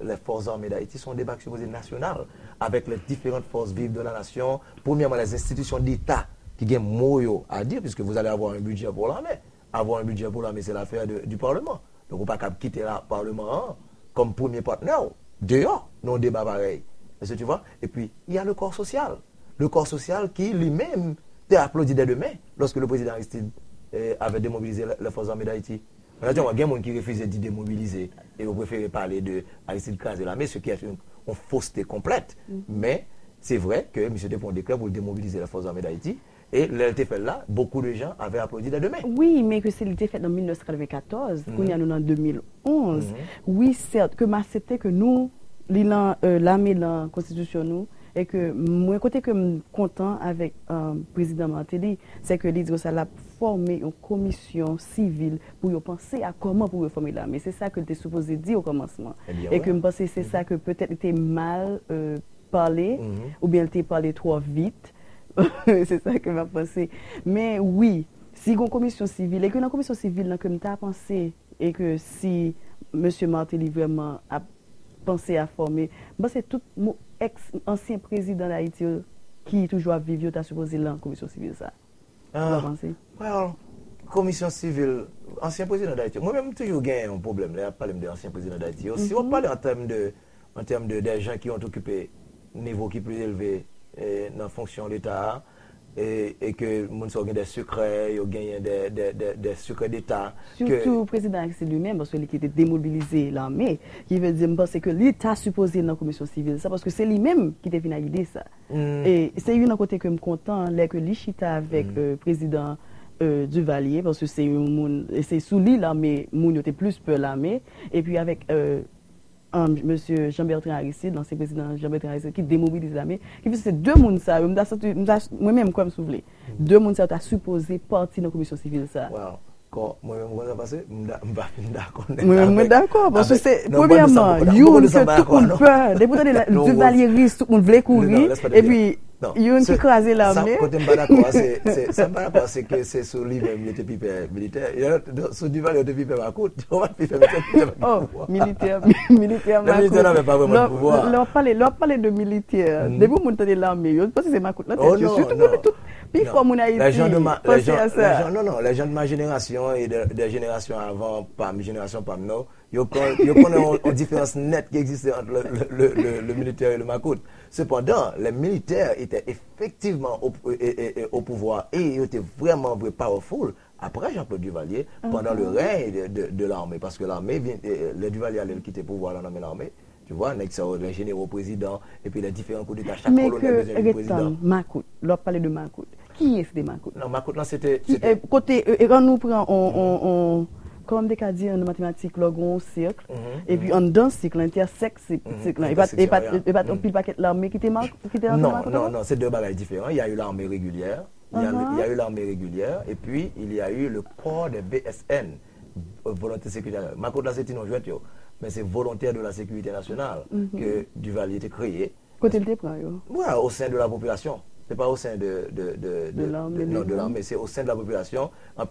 les forces armées d'Haïti, se yon deba ki sipoze nasyonal, avec les différentes forces vives de la nation. Premyèman, les institutions d'État ki gen mo yo a di, puisque vous allez avoir un budget pour l'armée. Avoir un budget pour l'armée, c'est l'affaire de, du Parlement. Donk, ou pa kab kite la, Parlement an kòm premye patnè w deyò nan yon deba parèy. Est-ce que tu vois? Et puis, il y a le corps social. Le corps social qui, lui-même, te aplodi des deux mains lorsque le président Aristide, eh, avait démobilisé la, les forces armées d'Haïti. Naturellement, gen moun ki refize di demobilize e yo prefere pale de Aristide kraze lame, ce qui est une, une fausseté complète. Men, se vre ke misye te pran yon dekrè pou l demobilize les forces armées d'Haïti. E lè l te fè l la, beaucoup de gens avaient applaudi des deux mains. Wi, men ke si li te fèt an mil nèf san katrevenkatòz, kounye a nou nan de mil onz. Wi, sèt, ke m aksepte ke nou, li lan, euh, lame lan konstitisyon nou, e ke mwen kote ke m kontan avèk, euh, prezidan Martelly, se ke li di konsa l ap fòme yon komisyon sivil pou yo panse a kòman pou refòme lame. Se sa ke l te sipoze di o kòmansman. E ke m panse se sa ke petèt li te mal, euh, pale, oubyen l te pale twò vit. Se sa ke m ap panse. Men wi, si gon komisyon sivil, e ke nan komisyon sivil lan ke m ta panse, e ke si mesye Martelly vrèman ap panse a fòme, m panse tout mo-, èks, ansyen prezidan Dayiti yo ki toujou ap viv yo ta sipoze lan komisyon sivil sa. Ou pa panse? Well, komisyon sivil, ansyen prezidan Dayiti, mwen menm m toujou gen yon pwoblèm lè y ap pale m de ansyen prezidan Dayiti yo. Si w ap pale an tèm de, an tèm de, de jan ki ont okipe nivo ki pli elve, eh, nan fonksyon Leta a, e, e ke moun sa yo gen de sekrè, yo genyen de, de, de, de sekrè deta. Ke Sitou prezidan Aristide li menm, paske li ki te demobilize lame, ki vle di m panse ke li ta sipoze nan komisyon sivil sa, paske se li menm ki te vin ak ide sa. E se youn nan kote ke m kontan lè ke li chita avèk, euh, prezidan, euh, Duvalier, paske se yon moun, e se sou li lame, moun yo te plis pè lame, epi avèk, euh, um, mesye Jean Bertrand Aristide, ansyen prezidan Jean Bertrand Aristide, ki demobilize lame, ki fè se de moun sa yo, m ta santi, m ta, mwen menm, kwè m si w vle, de moun sa yo ta sipoze pati nan komisyon sivil sa. Well, Kò, mwen menm, mwen sa pase, m da- m pa fin dakò nèt avèk. Mwen menm, mwen dakò, paske se, premyèman, youn ke tout moun pè, depi w tande la- Duvalyeris, tout moun vle kouri, epi youn ki kraze lame. Kote m pa dakò a, se, se, sa m pa dakò a, se ke se sou li menm yo te pi pè militè. Sou Duvalye, yo te pi pè makout. Yo pa t pi pè militè, pi pè makout. Oh, militè, militè, makout. Men militè nan men pa vrèman de pouvwa. Lè w ap pale, lè w ap pale de militè, depi yon moun tande lame, yo panse se makout nan tèt yo. Sitou moun, tout, pifò moun Ayiti panse a sa. Non, non, les gens de ma génération et de, des générations avant, pa m, jenerasyon pa m, non. Yo kon- yo konnen yon, yon diferans nèt ki egziste entre le, le, le, le, le militaire et le makout. Cependant, les militaires étaient effectivement au, e, e, e, au pouvoir e yo te vrèman vre powerful après Jean-Claude Duvalier, pendant le règne de, de, de l'armée. Paske lame vin, e, e, lè Duvalier ale l kite pouvwa la nan men lame, tu vois, nèg sa yo, les généraux présidents, epi les différents coups d'État, chak kolonèl bezwen vin prezidan. Men ke, ret tann, makout, lè w ap pale de makout. Kiyès de makout? Non, makout lan se te, se te- e, kote, e, e, ann nou pran on, on, on, kòman m te ka di an matematik, lè w gen yon sèk, epi anndan sèk lan, entèsèk sèk, sèk lan, e pa t, e pa t, e pa t anpil pakèt lame ki te ma- ki te rantre nan makout ankò? Non, non, non, se de bagay diferan. Il y a eu l'armée régulière, il y a, il y a eu l'armée régulière, et puis il y a eu le corps des V S N, Volonté Sécurité Nationale. Makout la se ti non jwèt yo, men se Volontaires de la Sécurité Nationale ke Duvalier te kreye. Kote l te pran yo? Ouais, au sein de la population. Se pa au sein de, de, de, de, de, non, de l'armée, se au sein de la population.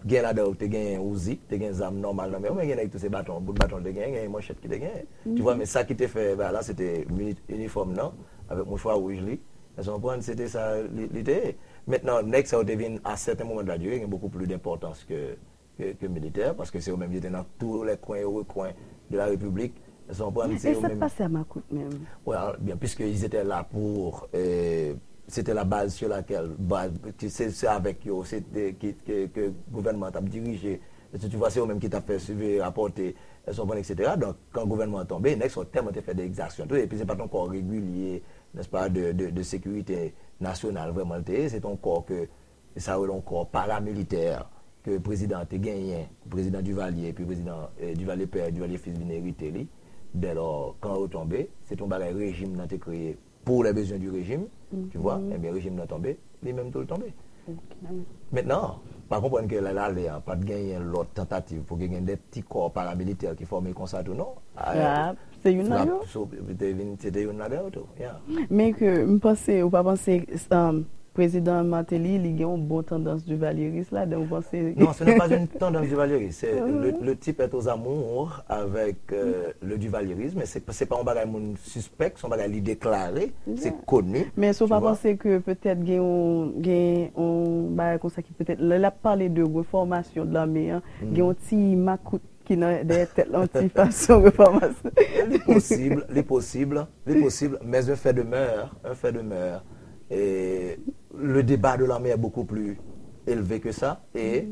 Gen ladan yo te genyen Uzi, te gen zam nòmal nan men yo, men gen nèg tou se baton, bout baton te genyen, gen manchèt ki te genyen. Tu vois, men sa ki te fè bagay la, se te mili- inifòm nan, avèk mouchwa wouj li. Èske w konprann? Se te sa li, li te ye. Mentnan, nèg sa yo te vin, à certains moments de la durée, gen beaucoup plus d'importance que ke, ke militè, paske se yo menm ki te nan tous les coins et recoins de la République. Èske w konprann? Se yo menm. E sa k pase a makout menm? Well, bien, puisque ils étaient là pour, euh, c'était la base sur laquelle, baz, ki, se, se avèk yo, se te, ki, ke, ke gouvènman an t ap dirije. Èske tu vois, se yo menm ki t ap fè siveye, rapòte, èske w konprann, et cetera. Donk, kan gouvènman an tonbe, nèg sa yo tèlman te fè de egzaksyon tou, epi se pa t yon kò regilye, n'est-ce pas, de, de, de sécurité nationale, vrèman, l te ye, se te yon kò ke E sa yo rele yon kò paramilitè ke prezidan an te genyen, prezidan Duvalier, epi prezidan, eh, Duvalier pè, Duvalier fis vin erite li. Dèlò, kan yo tonbe, se te yon bagay rejim nan te kreye pour les besoins du régime, tu vois, ebyen, rejim nan tonbe, li menm tou l tonbe. Mentnan, pa konprann ke lè l ale a, pa t genyen lòt tantativ pou gen, gen de ti kò paramilitè ki fòme konsa tou, non? Ah, se youn nan yo. Te vin, se te youn ladan yo tou, yeah. Men ke m panse, ou pa panse, um, Prezidan Martelly, li gen yon bon tandans divalyeris ladan, ou panse? Non, ce n'est pas une tendance duvalieriste. C'est le, le type est aux amours avec, euh, le duvalierisme. C'est, c'est pas yon bagay moun sispèk, se yon bagay li deklare, se koni. Men si w pa panse ke petèt gen yon, gen yon bagay konsa ki petèt, lè l ap pale de refòmasyon de lame an, gen yon ti makout ki nan dèyè tèt la, yon ti fason refòmasyon. Li posib, li posib, li posib, mais un fait demeure, un fait demeure, et le débat de l'armée est beaucoup plus élevé que ça, et,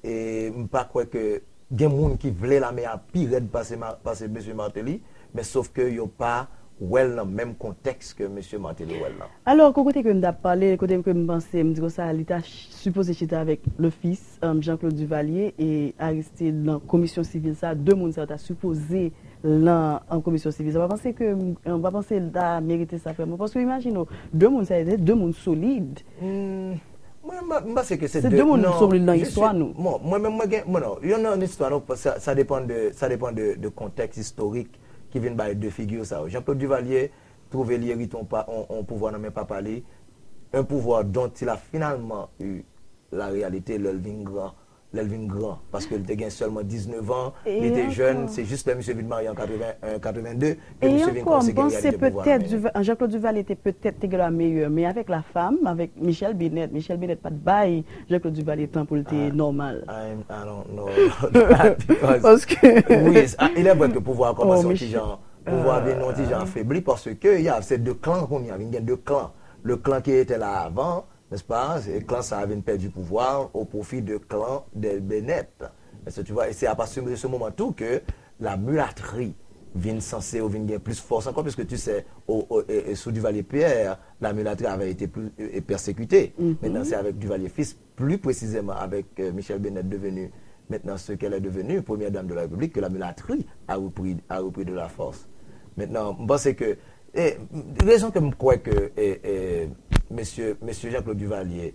et m pa kwè ke gen moun ki vle lame a pi rèd pase, pase mesye Martelly, men sof ke yo pa wè l nan menm kontèks ke mesye Martelly wè l lan. Alò, kote ke m t ap pale, kote ke m panse, m di konsa, li ta ch- sipoze chita avèk le fils, um, Jean-Claude Duvalier e Aristide nan komisyon sivil sa, de moun sa yo ta sipoze lan an komisyon sivil sa. Ou pa panse ke, ou pa panse l ta merite sa vrèman? Paske imajine w, de moun sa yo, se de moun solid. Hmm, mwen, m, m panse ke se de, de moun solid nan istwa nou. Bon, mwen menm, mwen gen, bon, non, yo nan istwa nou, sa, sa depann de, sa depann de, de kontèks istorik ki vin bay de figi sa yo. Jean-Claude Duvalier, twouve li erite yon pa- yon, yon pouvwa nan men papa li, un pouvoir dont il a finalement eu la réalité lè l vin gran, lè l vin gran, paske l te gen sèlman diznèf an, li te jèn, se jis lè misye vin marye an katreven, an katreven de, ke misye vin kòmanse gen reyalite pouvwa nan men li. E ankò, m panse petèt Duva- Jean-Claude Duvalier te petèt te gen dwa meyè, men avèk la femme, avèk Michèle Bennett, Michèle Bennett pa t bay Jean-Claude Duvalier tan pou l te nòmal. I, I don't know about that, because, paske, oui, il est vrai que pouvwa a kòmanse yon ti jan Pouvwa vin yon ti jan afebli paske, ya, se de klan kounye a, vin gen de klan. Le clan qui était là avant, n'est-ce pas? E klan sa a vin pèdi pouvwa au profit de clan de Bennett. Est-ce que tu vois? Et c'est à partir de ce moment tou ke la mulatterie vin sanse ou vin gen plis fòs ankò, puisque tu sais, au, au, e, e, sous Duvalier père, la mulatterie avait été plus, e, e, persécutée. Maintenant, c'est avec Duvalier fils, plus précisément avec, euh, Michèle Bennett devenue maintenant ce qu'elle est devenue, première dame de la République, que la mulatterie a repris, a repris de la force. Maintenant, m panse ke, e, rezon ke m kwè ke, e, e, mesye, mesye Jean-Claude Duvalier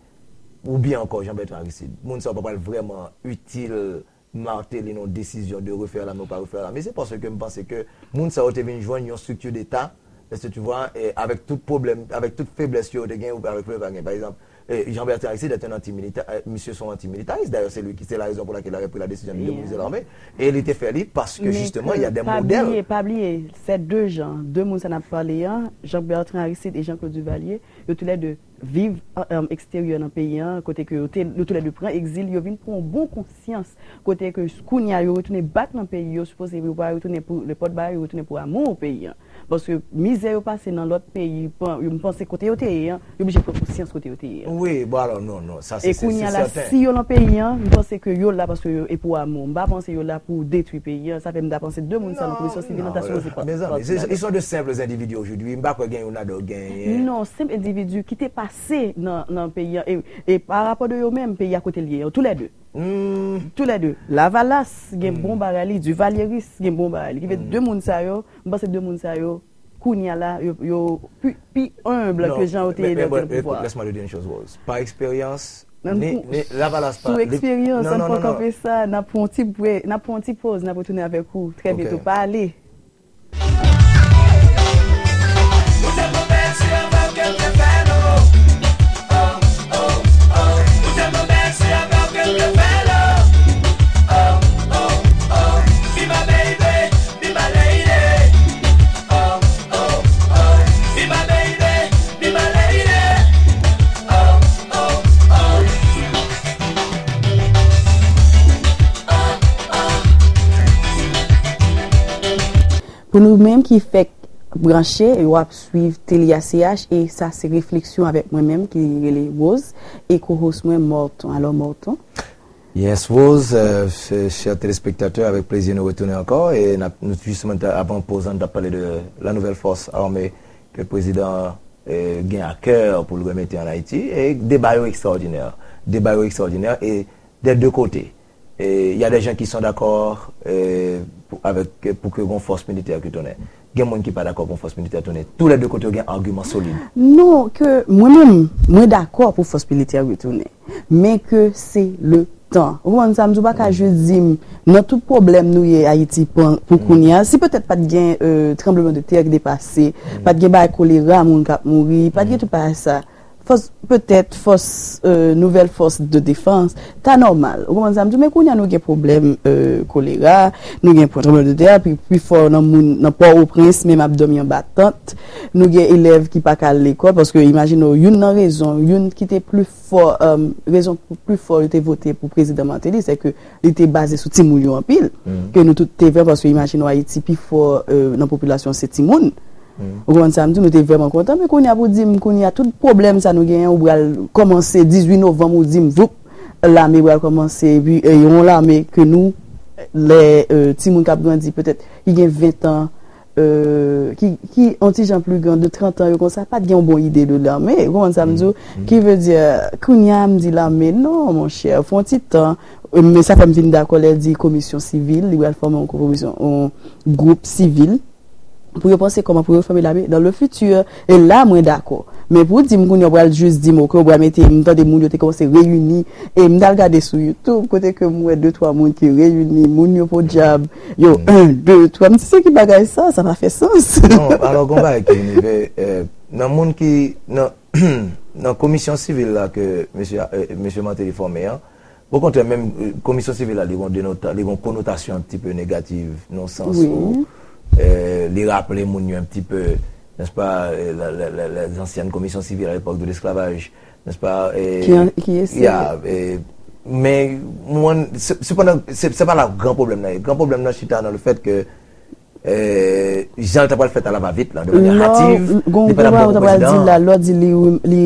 oubyen ankò Jean Bertrand Aristide. Moun sa yo pa pral vrèman itil Martelly nan desizyon de refè lame ou pa refè lame. Se paske m panse ke moun sa yo te vin jwenn yon strikti deta, èske tu vois, e avèk tout pwoblèm, avèk tout feblès yo te gen, ou avèk feblès yo te gen. Pa egzanp, e, Jean Bertrand Aristide est un anti-milita-, e, misye se yon anti-militaris. D'ailleurs, c'est lui qui, c'est la raison pour laquelle il avait pris la décision de démobiliser l'armée. E li te fè li paske, justement, il y a des modèles. Men ke pa bliye, pa bliye, se de jan, de moun sa n ap pale an, Jean Bertrand Aristide e Jean Claude Duvalier, yo toulède viv an, an eksteryè nan peyi an, kote ke yo te, yo toulède pran egzil, yo vin pran yon bon konsyans, kote ke kounye a yo retounen back nan peyi yo, sipoze yo pa retounen pou le pòt bagay, yo retounen pou amou peyi an. Paske mizè yo pase nan lòt peyi, pran, yo, m panse kote yo te ye an, yo oblije pran konsyans kote yo te ye an. Wi, bon, alò, non, non, sa se, se, se sèten. E kounye a la, si yo nan peyi an, m panse ke yo la paske yo, e pou amou. M pa panse yo la pou detwi peyi an. Sa fè m ta panse de moun sa nan komisyon sibil an ta sipoze pa. Mezanmi, ils sont de simples individus aujourd'hui. M pa kwè gen youn ladan yo genyen. Non, senp endividi ki te pase nan, nan peyi an. E, e pa rapò de yo menm, peyi a kote l ye, toulède. Toulède. Lavalas gen bon bagay li, Duvalieris gen bon bagay li. Ki fè de moun sa yo, m panse de moun sa yo, kounye a la, yo, yo pi, pi enb ke jan yo te ye lè yo te nan pouvwa. Non, mais, mais, mais, mais, laisse-moi te dire une chose, Rose. Par expérience, ni, ni Lavalas pa, sou eksperyans, non, an non, pran non, kanpe sa, n ap pran yon ti bre-, n ap pran yon ti poz, n ap retounen avèk ou trè byento. Pa ale. Pou nou menm ki fèk branche, w ap swiv Tele A C H, e sa se refleksyon avèk mwen menm ki rele Rose, e co-host mwen Morton. Alò, Morton? Yes, Rose, euh, ch-, chè telespektatè, avèk plezi nou retounen ankò, e n ap, nou, jisteman, ta, avan poz la, n t ap pale de la nouvelle force armée ke prezidan, euh, gen a kè pou l remete an Ayiti, e deba yo ekstraòdinè. Deba yo ekstraòdinè, e des deux côtés. Et il y a des gens qui sont d'accord, euh, pou, avec, pou ke gon fòs militè retounen. Gen moun ki pa dakò pou fòs militè tounen. Tou lè de kote yo gen agiman solid. Non, ke mwen menm, mwen dakò pou fòs militè retounen. Men ke se le tan. Ou konprann sa m di w, pa ka jis di m, nan tout pwoblèm nou ye Ayiti pou, pou kounye a, si petèt pa t gen, euh, tranbleman de tè ki te pase, pa t gen bagay kolera, moun k ap mouri, pa t gen tout bagay sa. Fòs, petèt, fòs, euh, nouvèl fòs de defans, ta nòmal. Ou konprann sa m di w? Men kounye a nou gen pwoblèm, euh, kolera, nou gen tranbleman de tè, pi, pi fò nan moun, nan Pòtoprens, menm ap dòmi anba tant. Nou gen elèv ki pa ka al lekòl, paske imajine w, youn nan rezon, youn ki te pli fò, euh, rezon pli fò yo te vote pou prezidan Martelly, se ke li te baze sou timoun yo anpil, ke nou tout te vle, paske imajine w, Ayiti, pi fò, euh, nan popilasyon se timoun. Ou konprann sa m di w, nou te vrèman kontan, men kounye a pou di m, kounye a tout pwoblèm sa nou genyen, ou pral kòmanse dizuit novanm, ou di m, voup, lame pral kòmanse, epi, e, yon lame ke nou, lè, e, timoun k ap grandi, petèt, ki gen ven tan, e, ki, ki yon ti jan pli gran, de trant an, yo konsa, pa t gen yon bon ide de lame, ou konprann sa m di w? Ki vle di, kounye a, m di lame, non, monchè, fè yon ti tan, e, men sa fè m vin dakò lè l di komisyon sivil, li pral fòme yon komisyon, yon gwoup sivil, pou yo panse kòman pou yo fòme lame dans le futur. E la, mwen dakò. Men pou di m kounye a, yo pral jis di m, oke, yo pral mete, m tande moun yo te kòmanse reyini, e m t al gade sou YouTube, kote ke m wè de twa moun ki reyini, moun yo podyab, yo, en, de, twa, m di, se ki bagay sa, sa pa fè sans. Non, alò, gon bagay ki rive, euh, nan moun ki, nan, nan komisyon sivil la ke mesye, euh, mesye Martelly fòme an, Okontrè, menm, euh, komisyon sivil la, li gon denota-, li gon konotasyon un petit peu négative, nan sans où, euh, li raple moun yo un petit peu, n'est-ce pas, euh, la, la, la, les anciennes commissions civiles à l'époque de l'esclavage, n'est-ce pas? Ki an-, ki ese. Ya, euh, men, mwen, se, sepandan, se, se pa la gran pwoblèm nan ye. Gran pwoblèm nan chita nan le fait que euh, jan l ta pral fèt a la va vit la, de manyè hativ, li pa t ap bon pou prezidan an. Gon bagay ou ta pral di la, lè w di li, li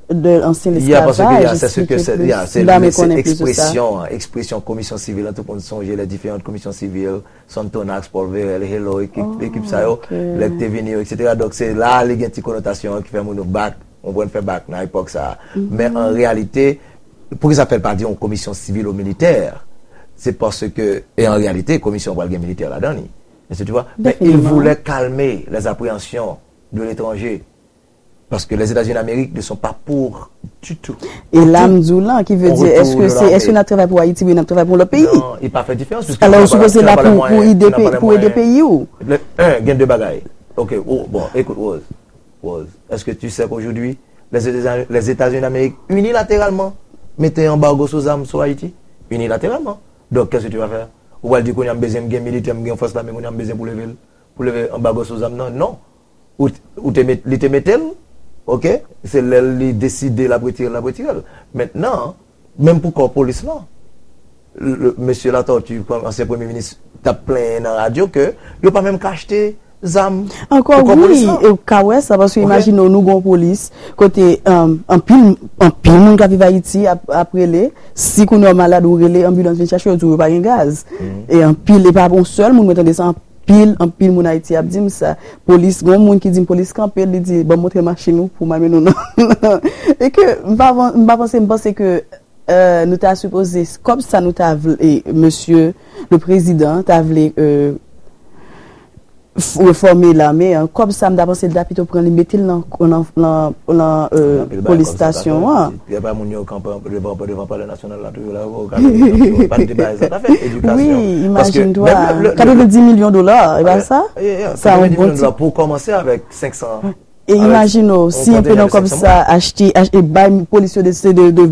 de ansyen lesklavaj, esplike plis, m ta renmen konnen plis de sa. Ekspresyon, ekspresyon komisyon sivil, an tout moun sonje les différentes commissions civiles, Sonthonax, Paul Verel, Hello, ekip, ekip sa yo, lè k te vini yo, et cetera. Donk, se la li gen ti konotasyon an ki fè moun yo bak, ou konprann, fè bak nan epòk sa a. Men an reyalite, poukisa fè l pa di yon komisyon sivil ou militè? Se paske, e an reyalite, komisyon an pral gen militè ladan li. Èske tu vois? Men il voulait calmer les appréhensions de l'étranger. Parce que les États-Unis d'Amérique ne sont pas pour du tout. E la m di w lan, ki vle di, èske se, èske n ap travay pou Ayiti oubyen n ap travay pou yon lòt peyi? Non, il pas fait différence. Alò, ou sipoze la pou, pou ede, pou ede peyi w. Un, gen de bagay. Ok, oh, bon, écoute, Rose, Rose, est-ce que tu sais qu'aujourd'hui, les États- les États-Unis d'Amérique, unilatéralement, mete anbago sou zam sou Ayiti? Unilatéralement. Donc, qu'est-ce que tu vas faire? Ou pral di kounye a m bezwen, m gen militè, m gen fòs lame, kounye a m bezwen pou leve l, pou leve anbago sou zam nan? Non. Ou, ou te met, li te mete l, ok? Se lè li deside l ap retire l, l ap retire l. Mentnan, menm pou kò polis lan, le- mesye Latortue, ansyen premye minis, t ap plenyen nan radyo ke yo pa menm ka achte zam Ankò, wi, e w ka wè sa, paske imajine w, nou gen yon polis kote um, anpil, anpil moun k ap viv Ayiti ap, ap rele, si kounye a w malad ou rele anbilans vin chache w, yo di w yo pa gen gaz. E anpil, e pa yon sèl moun mwen tande sa, anpil, anpil moun Ayiti ap di m sa. Polis, gen yon moun ki di m polis kanpe l, li di, "Ban m montre machin ou pou m amenn ou nan." E ke m pa, van- m pa panse, m panse ke euh, nou ta sipoze, kòb sa nou ta vle, mesye le prezidan ta vle euh, f- refòme lame an, kòb sa m ta panse l ta pito pran li mete l nan, nan, nan, nan euh, polis stasyon an. Gen pa moun yo kanpe devan, devan palè nasyonal la toujou la, yo pa di bagay sa ta fè edikasyon. Wi, imajine twa, katrevendis milyon dola, e pa sa? Sa yon bon ti. Pou kòmanse avèk senk san. E imajine w, si enpe nan kòb sa achte, achte bay polis yo de, de, de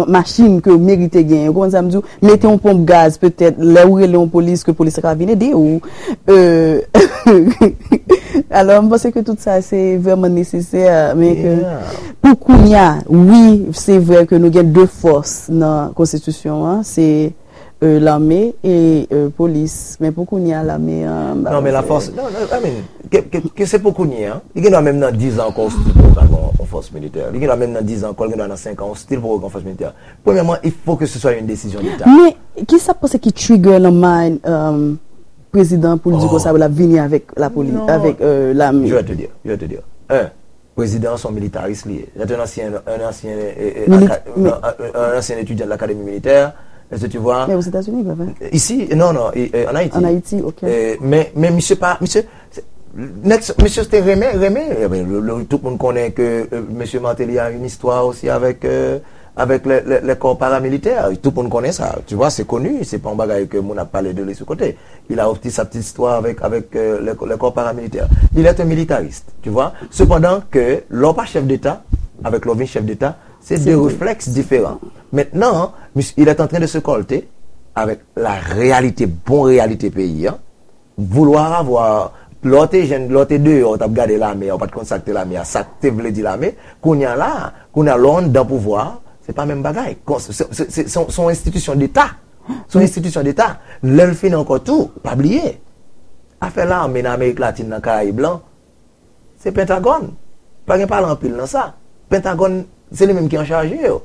machin ke yo merite genyen. Ou konprann sa m di w? Mete yon ponp gaz petèt, lè ou rele yon polis, ke polis la ka vin ede w. Euh, alò, m panse ke tout sa se vrèman nesesè, men ke pou kounye a, wi, se vrè ke nou gen de fòs nan konstitisyon an, se euh, lame e euh, polis. Men pou kounye a, lame an. Non, men lafòs. Non, non, I mean, ke, ke, ke se pou kounye a. Li gen dwa menm nan diz an ankò, w still poko ka gen yon fòs militè. Li gen dwa menm nan diz an ankò, li gen dwa nan senk an, w still poko gen yon fòs militè. Premyèman, il faut que ce soit une décision d'État. Men, ki sa w panse ki trigger nan mind euh, prezidan pou l di konsa, pou l ap vini avèk lapolis, avèk euh, lame? Je vais te dire, je vais te dire. Un, Prezidan an se yon militaris li ye. Se te yon ansyen, yon ansyen, eh, eh, Mili- aka- men- yon, yon, yon ansyen etidyan de l'Académie militaire. Est-ce que tu vois? Men Ozetazini, pa vre? Ici, non, non, eh, eh, en Haïti. En Haïti, ok. Eh, men, men misye pa, misye, nèg, misye te renmen, renmen, eh ben, le- le- tout moun konnen ke euh, mesye Martelly a une histoire aussi avec euh, avec les, les, les corps paramilitaires. Tout moun konnen sa. Tu vois, c'est connu, c'est pas un bagay ke moun ap pale de li sou kote. Il a aussi sa petite histoire avec, avec euh, les, les corps paramilitaires. Il est un militariste, tu vois. Cependant, que lè w pa chèf d'État, avec lè w vin chèf d'État, c'est deux réflexes différents. Maintenant, il est en train de se colter avec la réalité, bon réalité pays, hein. Vouloir avoir, lè w te jèn, lè w te deyò, w t ap gade lame a, w pa t konn sa k te lame a, sa k te vle di lame, kounye a la, kounye a lè w anndan pouvwa, se pa menm bagay. Se yon enstitisyon deta. Se yon enstitisyon deta. Lè l fini ankò tou, pa bliye, afè lame nan Amerik Latin, nan Karayib lan, se Pentagòn. Pa gen pale anpil nan sa. Pentagòn, se li menm ki anchaje yo.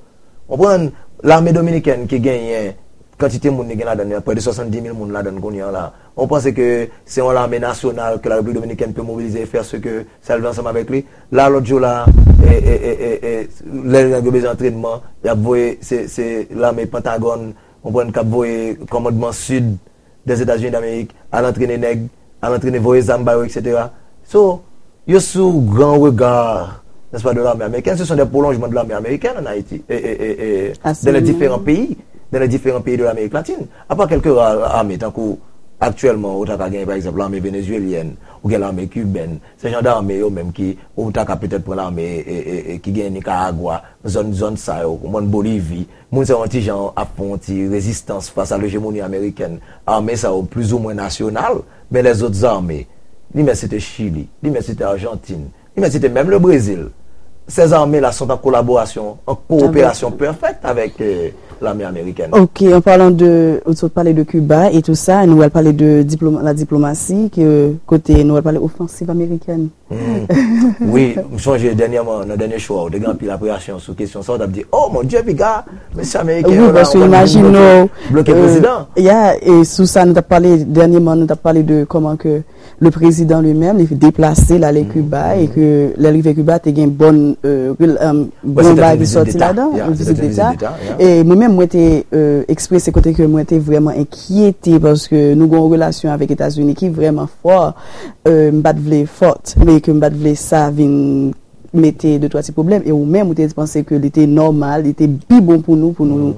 Konprann, lame dominikèn ki genyen, kantite moun li gen ladan l, près de soixante-dix mille moun ladan l kounye a la. Ou panse ke se yon lame nasyonal ke la République dominicaine peut mobiliser et faire ce que sa leve ansanm avèk li? La, lòt jou la, e, e, e, e, e, lè nèg yo bezwen antrènman, y ap voye, se, se lame Pentagòn, konprann, k ap voye kòmandman sid des États-Unis d'Amérique, al antrene nèg, al antrene voye zam ba yo, et cetera. So, yo sou gran rega, n'est-ce pas, de l'armée américaine. Ce sont des prolongements de l'armée américaine en Haïti, et, et, et, et dans les différents pays, dans les différents pays de l'Amérique latine. À part quelques rares armées, tankou aktyèlman, ou ta ka gen, pa egzanp, lame venezuelyèn, ou gen lame kibèn, se jan dame yo menm ki, ou ta ka petèt pran lame e, e, e, ki gen Nicaragua, zòn, zòn sa yo, konprann, Bolivi, moun sa yo yon ti jan ap fè yon ti rezistans fas a lejemoni amerikèn. Ame sa yo plizoumwen nasyonal, men lèzòt zame, li mèt site Chili, li mèt site Ajantin, li mèt site menm le Brezil. Ces armées-là sont en collaboration, en coopération parfaite avec euh, l'armée américaine. Ok, en parlant de, ou sot pale de Cuba et tout ça, nou al pale de diploma, la diplomasi, ke kote nou al pale ofansiv amerikèn. Wi, m sonje dènyèman, nan dènye show a, ou te gen anpil apreasyon sou kesyon sa, ou t ap di, "Oh mon Dieu, piga, mesye ameriken yo la, w ap bloke, bloke prezidan." Ya, e sou sa nou t ap pale dènyèman, nou t ap pale de kòman ke le prezidan li menm, li deplase, l ale Kiba, e ke lè l rive Kiba, te gen bòn, euh, bon bagay ki sòti ladan, yon vizit deta. E mwen menm, mwen te euh, eksprese kote ke mwen te vrèman enkyete, paske nou gen yon relasyon avèk Etazini ki vrèman fò. Euh, m pa t vle fòt, men ke m pa t vle sa vin mete de twa ti pwoblèm, e ou menm, ou te panse ke li te nòmal, li te pi bon pou nou, pou nou,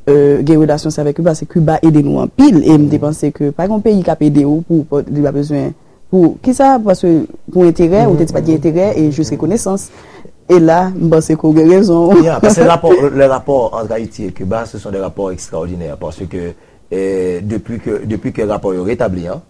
euh, gen relasyon sa avèk Kiba, paske Kiba ede nou anpil, e m te panse ke pa gen yon peyi k ap ede w pou, pou, li pa bezwen, pou, kisa, paske pou enterè, ou te di pa t gen enterè, e jis rekonesans. E la, m panse ke w gen rezon. Yeah, parce que le rapport, le rapport entre Haïti et Cuba, ce sont des rapports extraordinaires, parce que, euh, depuis que, depuis que rapport yo rétabli, hein,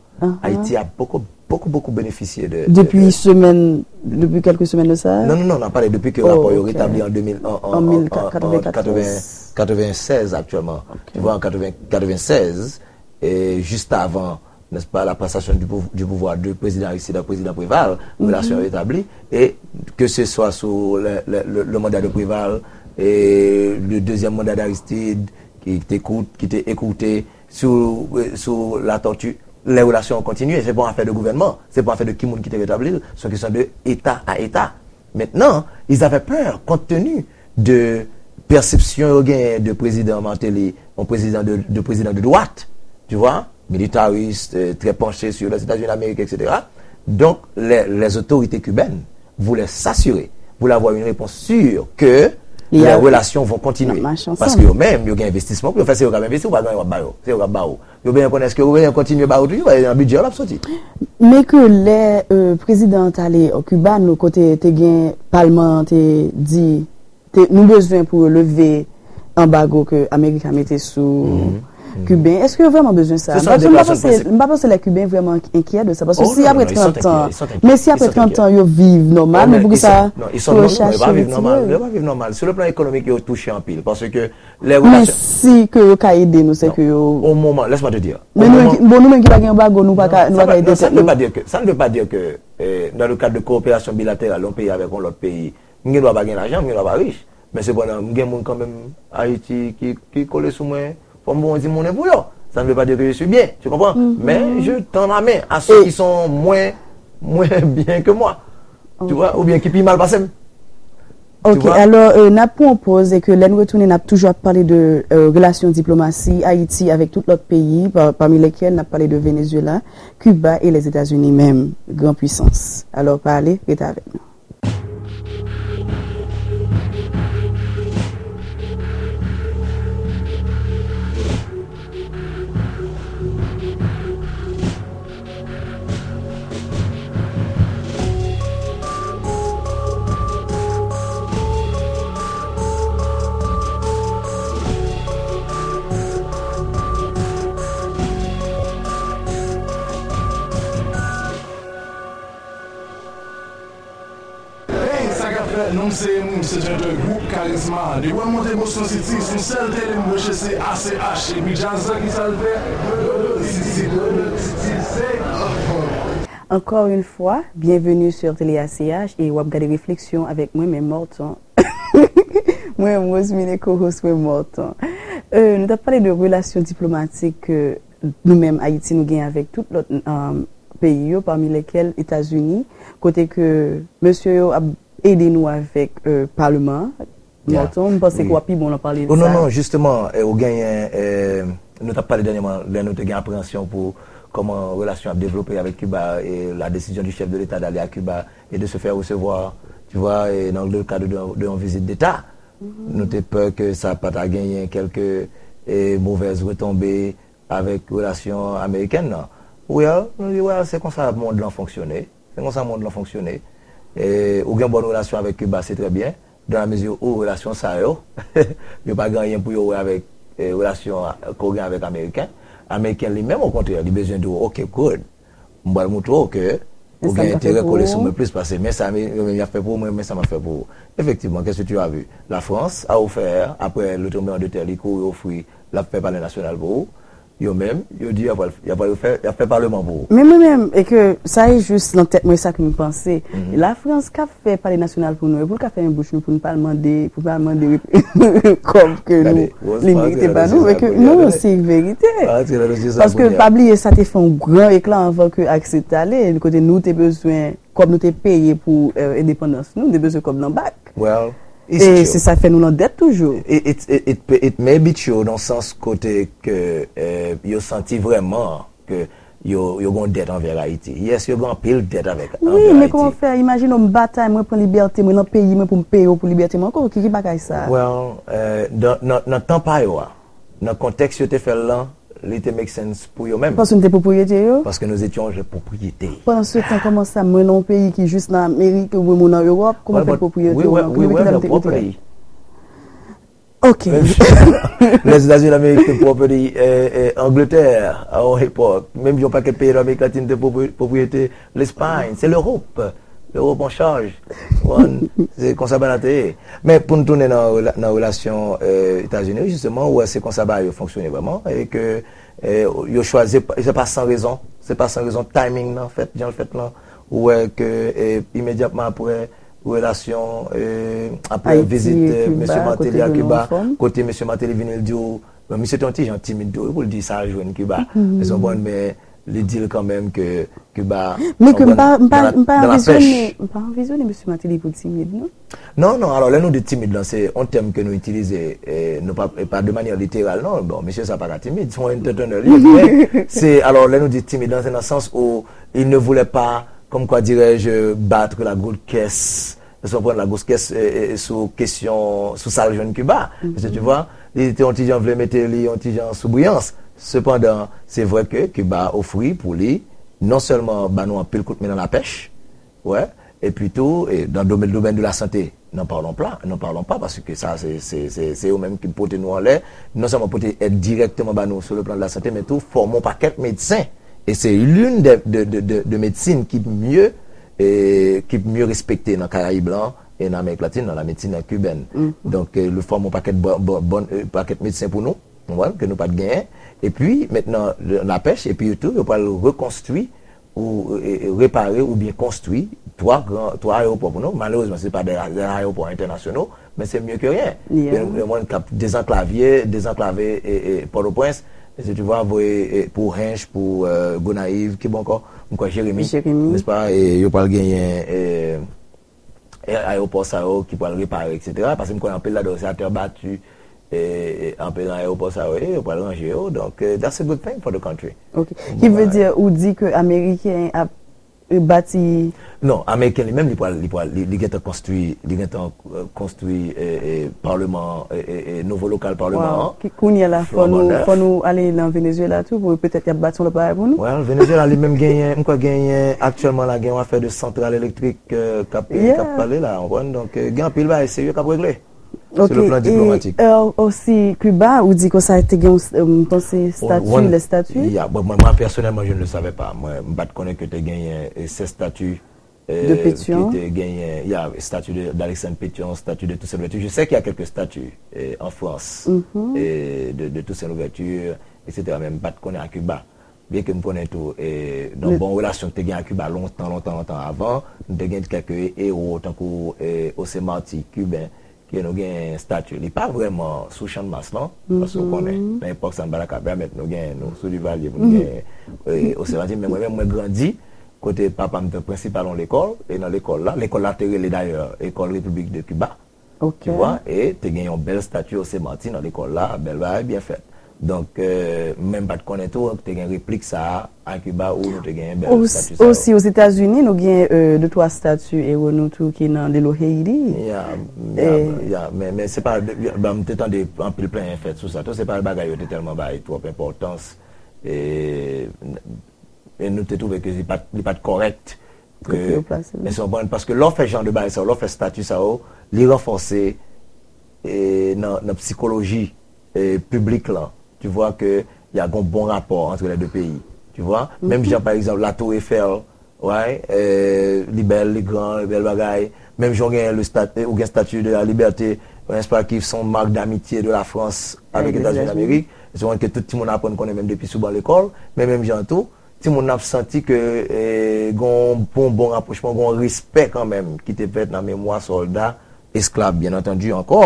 Haïti a beaucoup, beaucoup, beaucoup bénéficié de, de, Depuis de semaine, depuis quelques semaines de ça? Non, non, non, on a parlé depuis que le rapport est rétabli en deux mille, en, en, en, en, en quatre-vingt-quatorze, quatre-vingt-seize actuellement. Tu vois, en quatre-vingts, quatre-vingt-seize, et juste avant, n'est-ce pas, la passation du, pou- du pouvoir du président Aristide au président Préval, relation rétablie, et que ce soit sous le, le, le, le mandat de Préval et le deuxième mandat d'Aristide, qui était court, qui était écourté, sous, euh, sous la torture, les relations ont continué. C'est pas une affaire de gouvernement, c'est pas une affaire de qui moun ki te rétabli, c'est une question de État à État. Maintenant, ils avaient peur, compte tenu de perception yo genyen de président Martelly, un président de, de président de droite, tu vois, militariste, euh, très penché sur les États-Unis d'Amérique, et cetera. Donc, les, les autorités cubaines voulaient s'assurer, voulaient avoir une réponse sûre que les relations vont continuer. Parce que yo menm, yo gen envestisman pou yo fè, se yo k ap envesti, ou pa gen anyen w ap ba yo, se yo k ap ba ou. Yo bezwen konnen èske yo bezwen kontinye ba ou toujou, paske nan bidjè yo l ap soti. Men ke lè euh, prezidan an t ale Kiba, nou kote te gen palman an te di te, nou bezwen pou yo leve anbago ke Amerik a mete sou Kiben. Èske yo vrèman bezwen sa? M pa panse lè Kiben vrèman enkyè de sa. Paske si apre trant an, men si apre trant an yo viv nòmal, men poukisa pou yo chache retire yo? Yo pa viv nòmal. Sou le plan ekonomik, yo touche anpil. Paske lè relasyon. Men si ke yo ka ede nou, se ke yo. Au moment, laisse-moi te dire. Men nou, bon, nou menm ki pa gen anbago, nou pa ka, nou pa ka ede tèt nou. Ça ne veut pas dire que, euh, dans le cadre de coopération bilatérale, yon peyi avèk yon lòt peyi, m gen dwa pa gen lajan, m gen dwa pa rich. Men sepandan, m gen moun kanmenm Ayiti ki, ki kole sou mwen, fò m voye yon ti monnen pou yo. Ça ne veut pas dire que je suis bien, tu comprends? Mais je tends la main à ceux qui sont moins, moins bien que moi. Tu vois? Oubyen ki pi mal pase m. Ok, alò, euh, n ap pran yon poz e ke lè n retounen, n ap toujou ap pale de euh, relasyon diplomasi Ayiti avèk tout lòt peyi, pa- pami lekyèl n ap pale de Venezuela, Kiba e Lèzetazini menm, gran pwisans. Alò, pa ale, rete avèk nou. Hey, sa k ap fèt? Non m se Emin, m se chanteur gwoup Karisma. Depi w monte Boston City, se yon sèl tele m branche, se A C H. Epi djaz la, kisa l fè? Dodo City, Dodo City, say. Encore une fois, bienvenue sur Télé A C H e w ap gade Refleksyon avèk mwen menm Morton. Mwen menm Rosemine e co-host mwen Morton. Euh, nou t ap pale de relasyon diplomatik ke nou menm Ayiti nou gen avèk tout lòt euh, peyi yo, pami lekyèl Etazini, kote ke mesye yo ap ede nou avèk euh, paleman an. Morton, m panse ke w ap pi bon nan pale de sa. Non, non, non, jisteman, ou genyen, nou t ap pale dènyèman, lè nou te gen apreyansyon pou kòman relasyon ap devlope avèk Kiba e la décision du chef de l'État d'aller à Cuba et de se faire recevoir, tu vois, et dans le cadre de, de yon vizit d'État. Nou te pè ke sa pa ta genyen kèlke e, movèz retonbe avèk relasyon amerikèn nan. Well, nou di, well, se konsa mond lan fonksyone. Se konsa mond lan fonksyone. E, ou gen bòn relasyon avèk Kiba, se trè byen, dans la mesure où relasyon sa yo, yo pa gen anyen pou yo wè avèk e, relasyon ke w gen avèk Ameriken. Ameriken li menm, okontrè, li bezwen di w, ok, good. M pral moutre w ke ou gen enterè kole sou mwen plis pase men sa yo menm y ap fè pou ou, mwen men sa m ap fè pou ou. Effectivement, qu'est-ce que tu as vu? La France a offert, après le tremblement de terre, li kouri ofri, l ap fè palè nasyonal pou ou. Yo menm, yo di y ap, y ap, y ap fè, y ap fè paleman pou ou. Men mwen menm, e ke sa e jis nan tèt mwen sa ke m panse. Lafrans k ap fè palè nasyonal pou nou, e pou l ka fèmen bouch nou pou n pa al mande, pou n pa al mande kòb ke nou, li merite ba nou, e ke non, se verite. Paske pa bliye sa te fè yon gran ekla anvan ke Aristide t ale, kote nou te bezwen kòb nou te peye pou euh, endepandans nou, nou te bezwen kòb nan bak. Well, it's E true. Se sa k fè nou nan dèt toujou. It, it, it, it, it may be true nan sans kote ke eh, yo santi vrèman ke yo, yo gen dèt anvè Ayiti. Yes, yo gen anpil dèt avèk, wi, anvè men kòman Ayiti. Fè? Imajine w, m batay, mwen pran libète mwen nan peyi mwen pou m peye w pou libète mwen ankò. Ki, ki bagay sa? Well, euh, nan, nan, nan tan pa yo a, nan kontèks yo te fè l lan, li te make sense pou yo menm. Paske nou te pwopriyete yo? Parce que nous étions les propriétaires. Pandan se tan, kòman sa, mwen nan yon peyi ki jis nan Amerik, oubyen mwen nan Ewòp, kòman fè l pwopriyete yo? Well, but we were the property. Ok. Lèzetazini Damerik te pwopriyete, eh, eh, Angletè a yon epòk. Menm jan yon pakèt peyi nan Amerik Latin te pwopri-, pwopriyete Lespay. Se Lewòp. Lewòp an chaj. Ou konprann? Se konsa bagay la te ye. Men pou n tounen nan rela-, nan relasyon, eh, Etazini, jisteman, ou wè se konsa bagay yo fonksyone vrèman. E ke, eh, yo chwazi, se pa san rezon. Se pa san rezon. Timing nan fèt, jan l fèt lan. Ou wè ke, eh, imedyatman apre, relasyon, eh, apre vizit, eh, mesye Martelly a Kiba, kote mesye Martelly vini, l di w, bon, misye te yon ti jan timid tou, wi, pou l di sa l jwenn Kiba. Ou konprann, men li di l kanmenm ke Kiba, men ke m pa, m pa, m pa anvizyonnen, m pa anvizyonnen mesye Martelly pou timid, non? Non, non, alò, lè nou di timid lan, se yon tèm ke nou itilize, eh, nou pa, e pa de manyè literal, non. Bon, mesye sa pa ka timid, se yon entertainer li ye, men se, alò, lè nou di timid lan, se nan sans où il ne voulait pas, comme quoi dirais-je, battre la grosse caisse, se pran la grosse caisse, eh, eh, sou kesyon, sou sa l jwenn Kiba. Paske, tu vois, li te yon ti jan vle mete li yon ti jan sou briyans. Sepandan, se vre ke Kiba ofri pou li non sèlman ba nou anpil kout men nan lapèch, wè, epi tou, e, dans le domaine, domaine de la santé, n'en parlons pas, n'en parlons pas, paske sa, se, se, se, se yo menm ki pote nou anlè, non sèlman pote èd dirèkteman ba nou sur le plan de la santé, men tou fòme yon pakèt medsen. E se l'une de, de, de, de, de medsin ki mye, e, ki mye respekte nan Karayib lan e nan Amerik Latin, nan la medsin kibèn. Donk, e, li fòme yon pakèt bon, bon, bon, e, pakèt medsen pou nou, ou konprann, ke nou pa t genyen. Epi, mentnan, le, lapèch, epi tou, yo pral rekonstwi ou, e, e, repare oubyen konstwi twa gran, twa ayewopò pou nou. Malerezman, se pa de, de ayewopò entènasyonal, men se mye ke ryen. Yo, yo, mwen k ap dezanklave, dezanklave, e, e, Pòtoprens, e, si tu vois, voye, e, pou Hench, pou, e, Gonayiv, ki bò ankò? M kwè Jeremi, Jeremi, n'est-ce pas? E yo pral genyen, e, e, ayewopò sa yo ki pral repare, et cetera. Paske m konnen anpil ladan yo se atè bati, e, e, anpil nan ayewopò sa yo, e, yo pral ranje yo. Donk, e, that's a good thing for the country. Ok. Ki vle di, ou di ke Ameriken ap, e, bati? Non, Ameriken li menm, li pral, li pral, li, li gentan konstwi, li gentan, e, konstwi, e, e, palman, e, e, e, nouvo lokal palman an. Ki, kounye a la, fò nou, fò nou ale nan Venezuela tou, pou petèt y ap bati yon lòt bagay pou nou. Well, Venezuela li menm genyen, m kwè genyen, aktyèlman la, gen yon afè de santral elektrik, e, k ap, e, k ap pale la, ou konprann? Donk, e, gen anpil bagay serye k ap regle. Ok, sur le plan diplomatique. E, e, osi, Kiba, ou di konsa te gen yon, e, m panse, stati, lè stati? Ya, bon, mwen, mwen, personnellement, je ne le savais pas. Mwen, m pa t konnen ke te genyen, e, sèz stati, e, ki te genyen, ya, stati de, d'Alexandre Pétion, stati de Toussaint Louverture. Je sais qu'il y a quelques statues, e, en France, e, de, de Toussaint Louverture, et cetera. Men m pa t konnen a Kiba. Byen ke m konnen tou, e, nan bon relasyon ki te gen ak Kiba lontan, lontan, lontan avan, nou te gen kèk ewo tankou, e, José Martí kiben, ke nou gen stati. Li pa vrèman sou Channmas, non? Paske ou konnen, nan epòk sa, n pa ta ka pèmèt nou gen, nou sou Divalye pou nou gen, e, José Martí, men mwen menm, mwen grandi kote papa m te prensipal yon lekòl, e nan lekòl la, lekòl la te rele dayè École République de Cuba. Ok. Tu vois, e te gen yon bèl stati José Martí nan lekòl la, bèl bagay, byen fèt. Donk, e, mwen menm pa t konnen tou, te gen replik sa a, a Kiba, ou nou te gen bèl stati sa yo. Osi, Ozetazini, nou gen, e, de twa stati ewo nou tou ki nan Little Haiti. Ya, ya, ya, men, men se pa, ya, bon, m te tande anpil plenyen fèt sou sa tou, se pa bagay yo te tèlman bay twòp enpòtans, e, e nou te twouve ke li pa t, li pa t kòrèk. Kote yo plase l. Men se konprann, paske lè w fè jan de bagay sa yo, lè w fè stati sa yo, li ranfòse, e, nan, nan sikoloji, e, piblik lan. Tu vois que y a un bon rapport entre les deux pays. Tu vois? Menm jan, pa egzanp, la Tour Eiffel, ouais, e, li bèl, li gran, li bèl bagay. Menm jan w gen le stat-, ou gen Statue de la Liberté, n'est-ce pas, ki son marque d'amitié de la France avec États-Unis d'Amérique. Se konn ke tout timoun aprann konnen menm depi sou ban lekòl, men menm jan tou, timoun nan ap santi ke, e, gon, gon bon rapwochman, gon respè kanmenm ki te fèt nan memwa sòlda, esklav, byen antandi, ankò,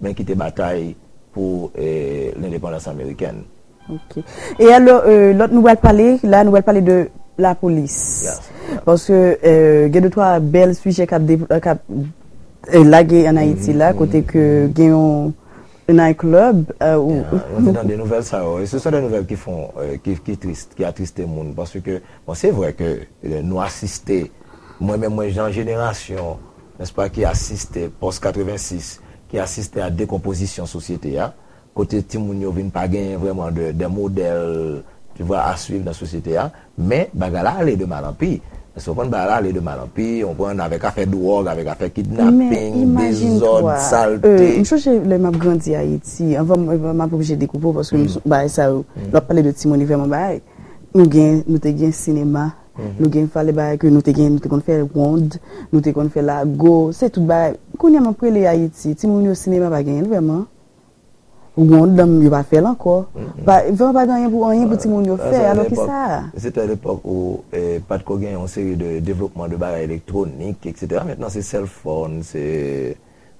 men ki te batay pou, e, lendepandans amerikèn. Ok. E alò, e, lòt nou pral pale, la, nou pral pale de lapolis. Yes. Paske, e, gen de twa bèl sijè k ap de-, k ap, e, lage ann Ayiti la, kote ke gen yon Night club, euh, ou... Mwen te tande nouvèl sa yo. E se son de nouvèl ki fon, euh, ki, ki tris, ki atriste moun. Paske, bon, se vre ke euh, nou asiste, mwen menm mwen jan jenerasyon, nèspa, ki asiste, pòs katrevensis, ki asiste a dekonpozisyon sosyete a, kote timoun yo vin pa genyen vrèman de, de modèl, tu vois, a swiv nan sosyete a, men bagay la ale de mal an pi. Èske w konprann? Bagay la ale de mal an pi, w konprann, avèk afè dwòg, avèk afè kidnaping, dezòd, salte. M sonje lè m ap grandi Ayiti, anvan m ap oblije dekoupe w paske bagay sa yo, lè w ap pale de timoun, li vrèman bagay. Nou gen, nou te gen sinema, nou gen valè bagay ke nou te gen, nou te konn fè wond, nou te konn fè lago, se tout bagay. Kounye a m ap rele Ayiti, timoun yo sinema pa genyen l vrèman. Wond, yo pa fè l ankò. Pa, vrèman pa gen anyen pou, anyen pou timoun yo fè, alò ki sa? Se te lepòk ou eh, pa t ko gen yon seri de devlopman de bagay elektwonik, etsetera. Mentnan se cell phone, se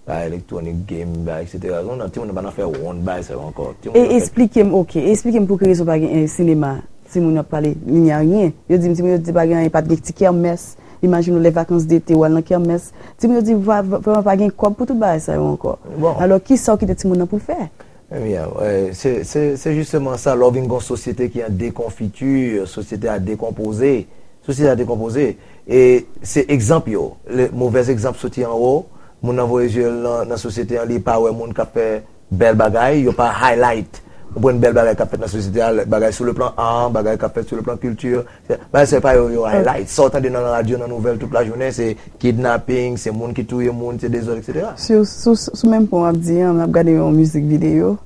bagay electronic game, bagay, etsetera. Non, timoun yo pa nan fè wond bagay sa yo ankò. Timoun yo fè... E eksplike m, oke, eksplike m pou ki rezon pa gen eh, sinema, timoun yo ap pale, li ni a rien. Yo di m timoun yo di pa gen anyen, pa t gen ti kèmès. Imajine w lè vakans dete, w al nan kèmès. Timoun yo di vrèman pa gen kòb pou tout bagay sa yo ankò. Alò, ki sa w kite timoun nan pou l fè? Ebyen, se, se, se jisteman sa, lè w vin gen yon sosyete ki an dekonfiti, sosyete a dekonpoze, sosyete a dekonpoze, e se egzanp yo, movèz egzanp soti anwo, moun nan voye zye l nan, nan sosyete an, li pa wè moun k ap fè bèl bagay, yo pa highlight, ou konprann, bèl bagay k ap fèt nan sosyete a, bagay sou le plan art, bagay k ap fèt sou le plan kilti, bagay sa yo pa yo, yo highlight. Sa w tande nan radyo, nan nouvèl tout lajounen, se kidnaping, se moun ki touye moun, se dezòd, etsetera. Sou, sou, sou menm pwen w ap di an, m ap gade yon mizik videyo,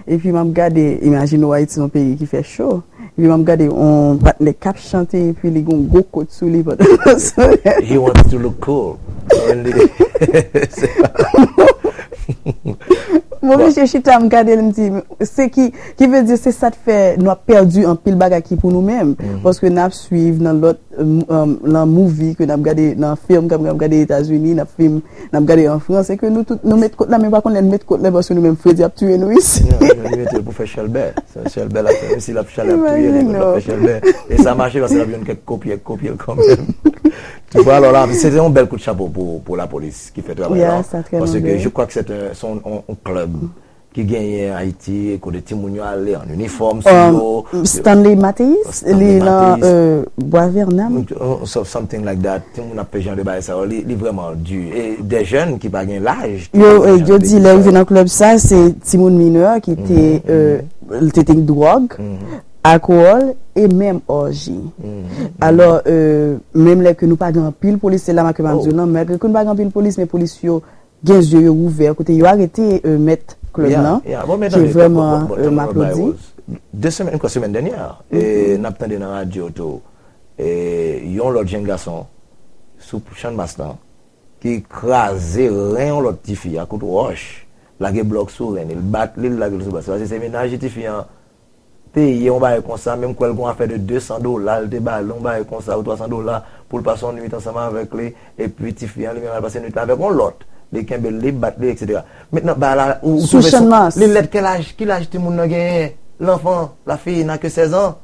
epi m ap gade, imajine w Ayiti se yon peyi ki fè cho, epi m ap gade yon patnè k ap chante, epi li gen yon gwo kot sou li pandan l nan solèy. He wants to look cool. Mwen oblije chita m gade l, m di, se ki, ki vle di se sa k fè nou ap pèdi anpil bagay ki pou nou menm. Paske n ap swiv nan lòt, nan movie ke n ap gade, nan fim ke n ap gade Etazini, n ap fim, n ap gade an Frans, e ke nou tout, nou met kot la, men pa konn lè n met kot la, paske nou menm fredi ap tiye nou isi. Non, li mete l pou fè chèlbè. Se chèlbè l ap fè, menm si l ap chale ap touye, li konn l ap fè chèlbè. E sa mache paske l ap jwenn kèk kopye, kopye l kanmenm. Tu vois, alò la, se te yon bèl kout chapo pou, pou lapolis ki fè travay la. Paske je crois que c'est un, c'est un, un, un club ki genyen Ayiti, kote timoun yo ale an inifòm sou yo. Stanley Mateis, li nan Bois Vernam. Something like that. Timoun ap fè jan de bagay sa yo, li, li vrèman di. E de jèn ki pa gen laj. Yo, yo di lè rive nan klèb sa, se timoun minè ki te, li te, te dwòg, alkòl e menm òji. Alò, menm lè ke nou pa gen anpil polis, se la m ap di w lan, malgre ke nou pa gen anpil polis, men polis yo gen zye yo ouvè kote yo arete mèt klèb lan, ki vrèman m aplodi. De semèn, kwa, semèn dènyè, e n ap tande nan radyo tou, e yon lòt jenn gason sou Channmas lan ki kraze ren yon lòt tifi a kout wòch, lage blòk sou ren li, l bat li, l lage l sou bras li, paske se mennaj li tifi an te ye, yon bagay konsa, menm kwè l gon afè de de san dola, l te ba l yon bagay konsa, ou twa san dola, pou l pase yon nwit ansanm avèk li, epi tifi an, li menm, al pase nwit la avèk yon lòt. Li kenbe l, li bat li, etsetera. Mentnan, bagay la, ou, ou twouve sa, li lèd, kèl aj, ki laj timoun nan genyen? L'enfant, la fille n'a que seize ans.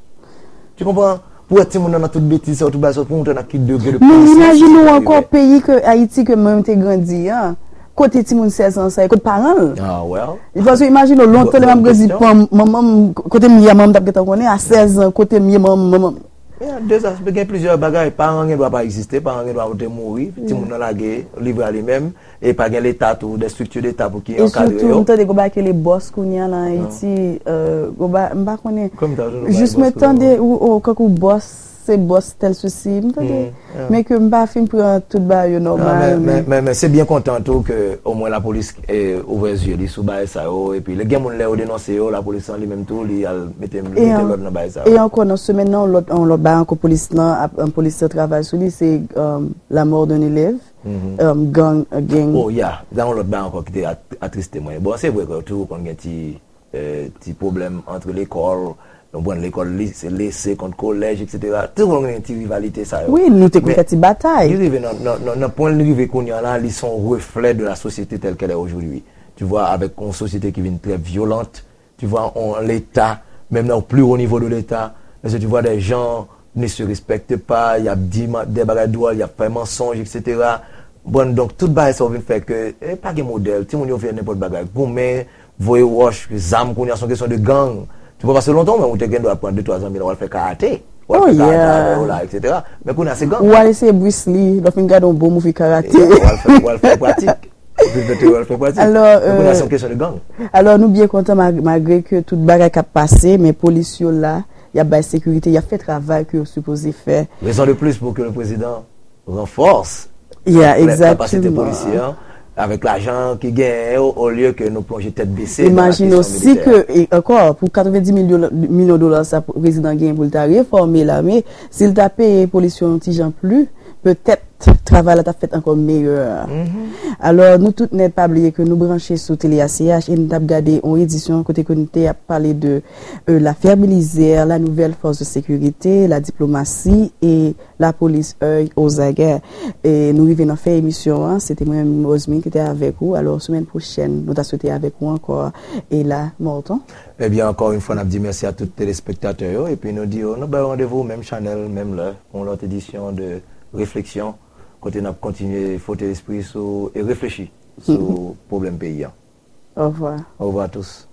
Tu comprends? Pou wè timoun nan nan tout betiz sa yo, tout bagay sa yo, pou montre nan ki degre de... Men imajine w ankò peyi ke Ayiti ke mwen menm te grandi an, kote timoun sèz an sa ye, kote paran l? Ah well. Paske imajine w, lontan lè m ap grandi, manman m, kote m ye a, manman m t ap gentan konnen, a sèz an, kote m ye, manman m, manman m. Yeah, dezas, gen plizyè bagay, paran gen dwa pa egziste, paran gen dwa te mouri, timoun nan lage, livre a li menm, e pa gen leta tou, de strikti deta pou ki ankadre yo. E sitou, m tande gon bagay ki rele bòs kounye a la Ayiti, gon ba, m pa konnen. Jis mwen tande, ou, ou, kankou bòs, se bòs tèl sousi, m tande. Men ke m pa fin pran tout bagay yo nòmal. Men, men, men, men se byen kontan tou ke omwen lapolis ouvè zye li sou bagay sa yo, epi gen moun lè yo denonse yo, lapolis lan li menm tou, li al mete, li mete lòd nan bagay sa yo. E ankò nan semèn nan, yon lòt, yon lòt bagay ankò polis lan, polis lan travay sou li, se la mort d'un élève, gang, gang. Oh yeah, sa yon lòt bagay ankò ki te atriste mwen. Bon, se vre ke toujou konn gen ti ti pwoblèm ant lekòl, nou pran lekòl lise, lise kont kolèj, etsetera. Toujou gen ti rivalite sa yo. Wi, nou te konn fè ti batay. Li rive nan, nan, nan, nan pwen li rive kounye a la, li se yon reflè de la société telle qu'elle est aujourd'hui. Tu vois, avec yon sosyete ki vin trè vyolent, tu vois, yon leta, menm nan pli wo nivo de leta, men tu vois des gens ne se respectent pas, y ap di de bagay dwòl, y ap fè mansonj, etsetera. Bon, donk, tout bagay sa yo vin fè ke, e, pa gen modèl, timoun yo fè nenpòt bagay, goumen, voye wòch, zam, kounye a se yon kesyon de gang. Ou pa pase lontan, men ou te gen dwa pran de twa zanmi w al fè karate. W al Oh, fè karate yeah. avè yo la, et cetera. Men kounye a se gang. Ou al eseye Bruce Lee, lè w fin gade yon bon movie karate. W al fè, w al fè pratik. Ou fin fè teori, w al fè pratik. Alò, Men kounye a se euh, yon kesyon de gang. Alò, nou byen kontan, ma- malgre ke tout bagay k ap pase, men polis yo la, y ap bay sekirite, y ap fè travay ke yo sipoze fè. Raison de plus pour que le président renforce Yeah, la capacité exactement. policière avec l'argent qu'il gagne au, au lieu que nous plonger tête baissée dans la Imajine question osi militaire. Ke, e ankò, pou katrevendis milyon milyon dola sa, prezidan genyen pou l ta refòme lame, si l ta peye polis yo yon ti jan pli, petèt travay la t ap fèt ankò meyè. Alò, nou tout nèt pa bliye ke nou branche sou Tele A C H e nou t ap gade yon edisyon kote ke nou te ap pale de euh, la Ferme Lizère, la nouvelle force de sécurité, la diplomatie et la police œil aux aguets. E nou rive nan fen emisyon an, se te mwen menm Rosemary ki te avèk ou. Alò, semèn pwochèn, nou ta swete avèk ou ankò. E la, Morton. Ebyen, ankò yon fwa, n ap di mèsi a tout telespektatè yo, epi nou di yo, nou bay randevou menm chanèl, menm lè, pou yon lòt edisyon de Refleksyon, kote n ap kontinye fwote lespri sou e reflechi sou pwoblèm peyi an. Au revoir. Au revoir à tous.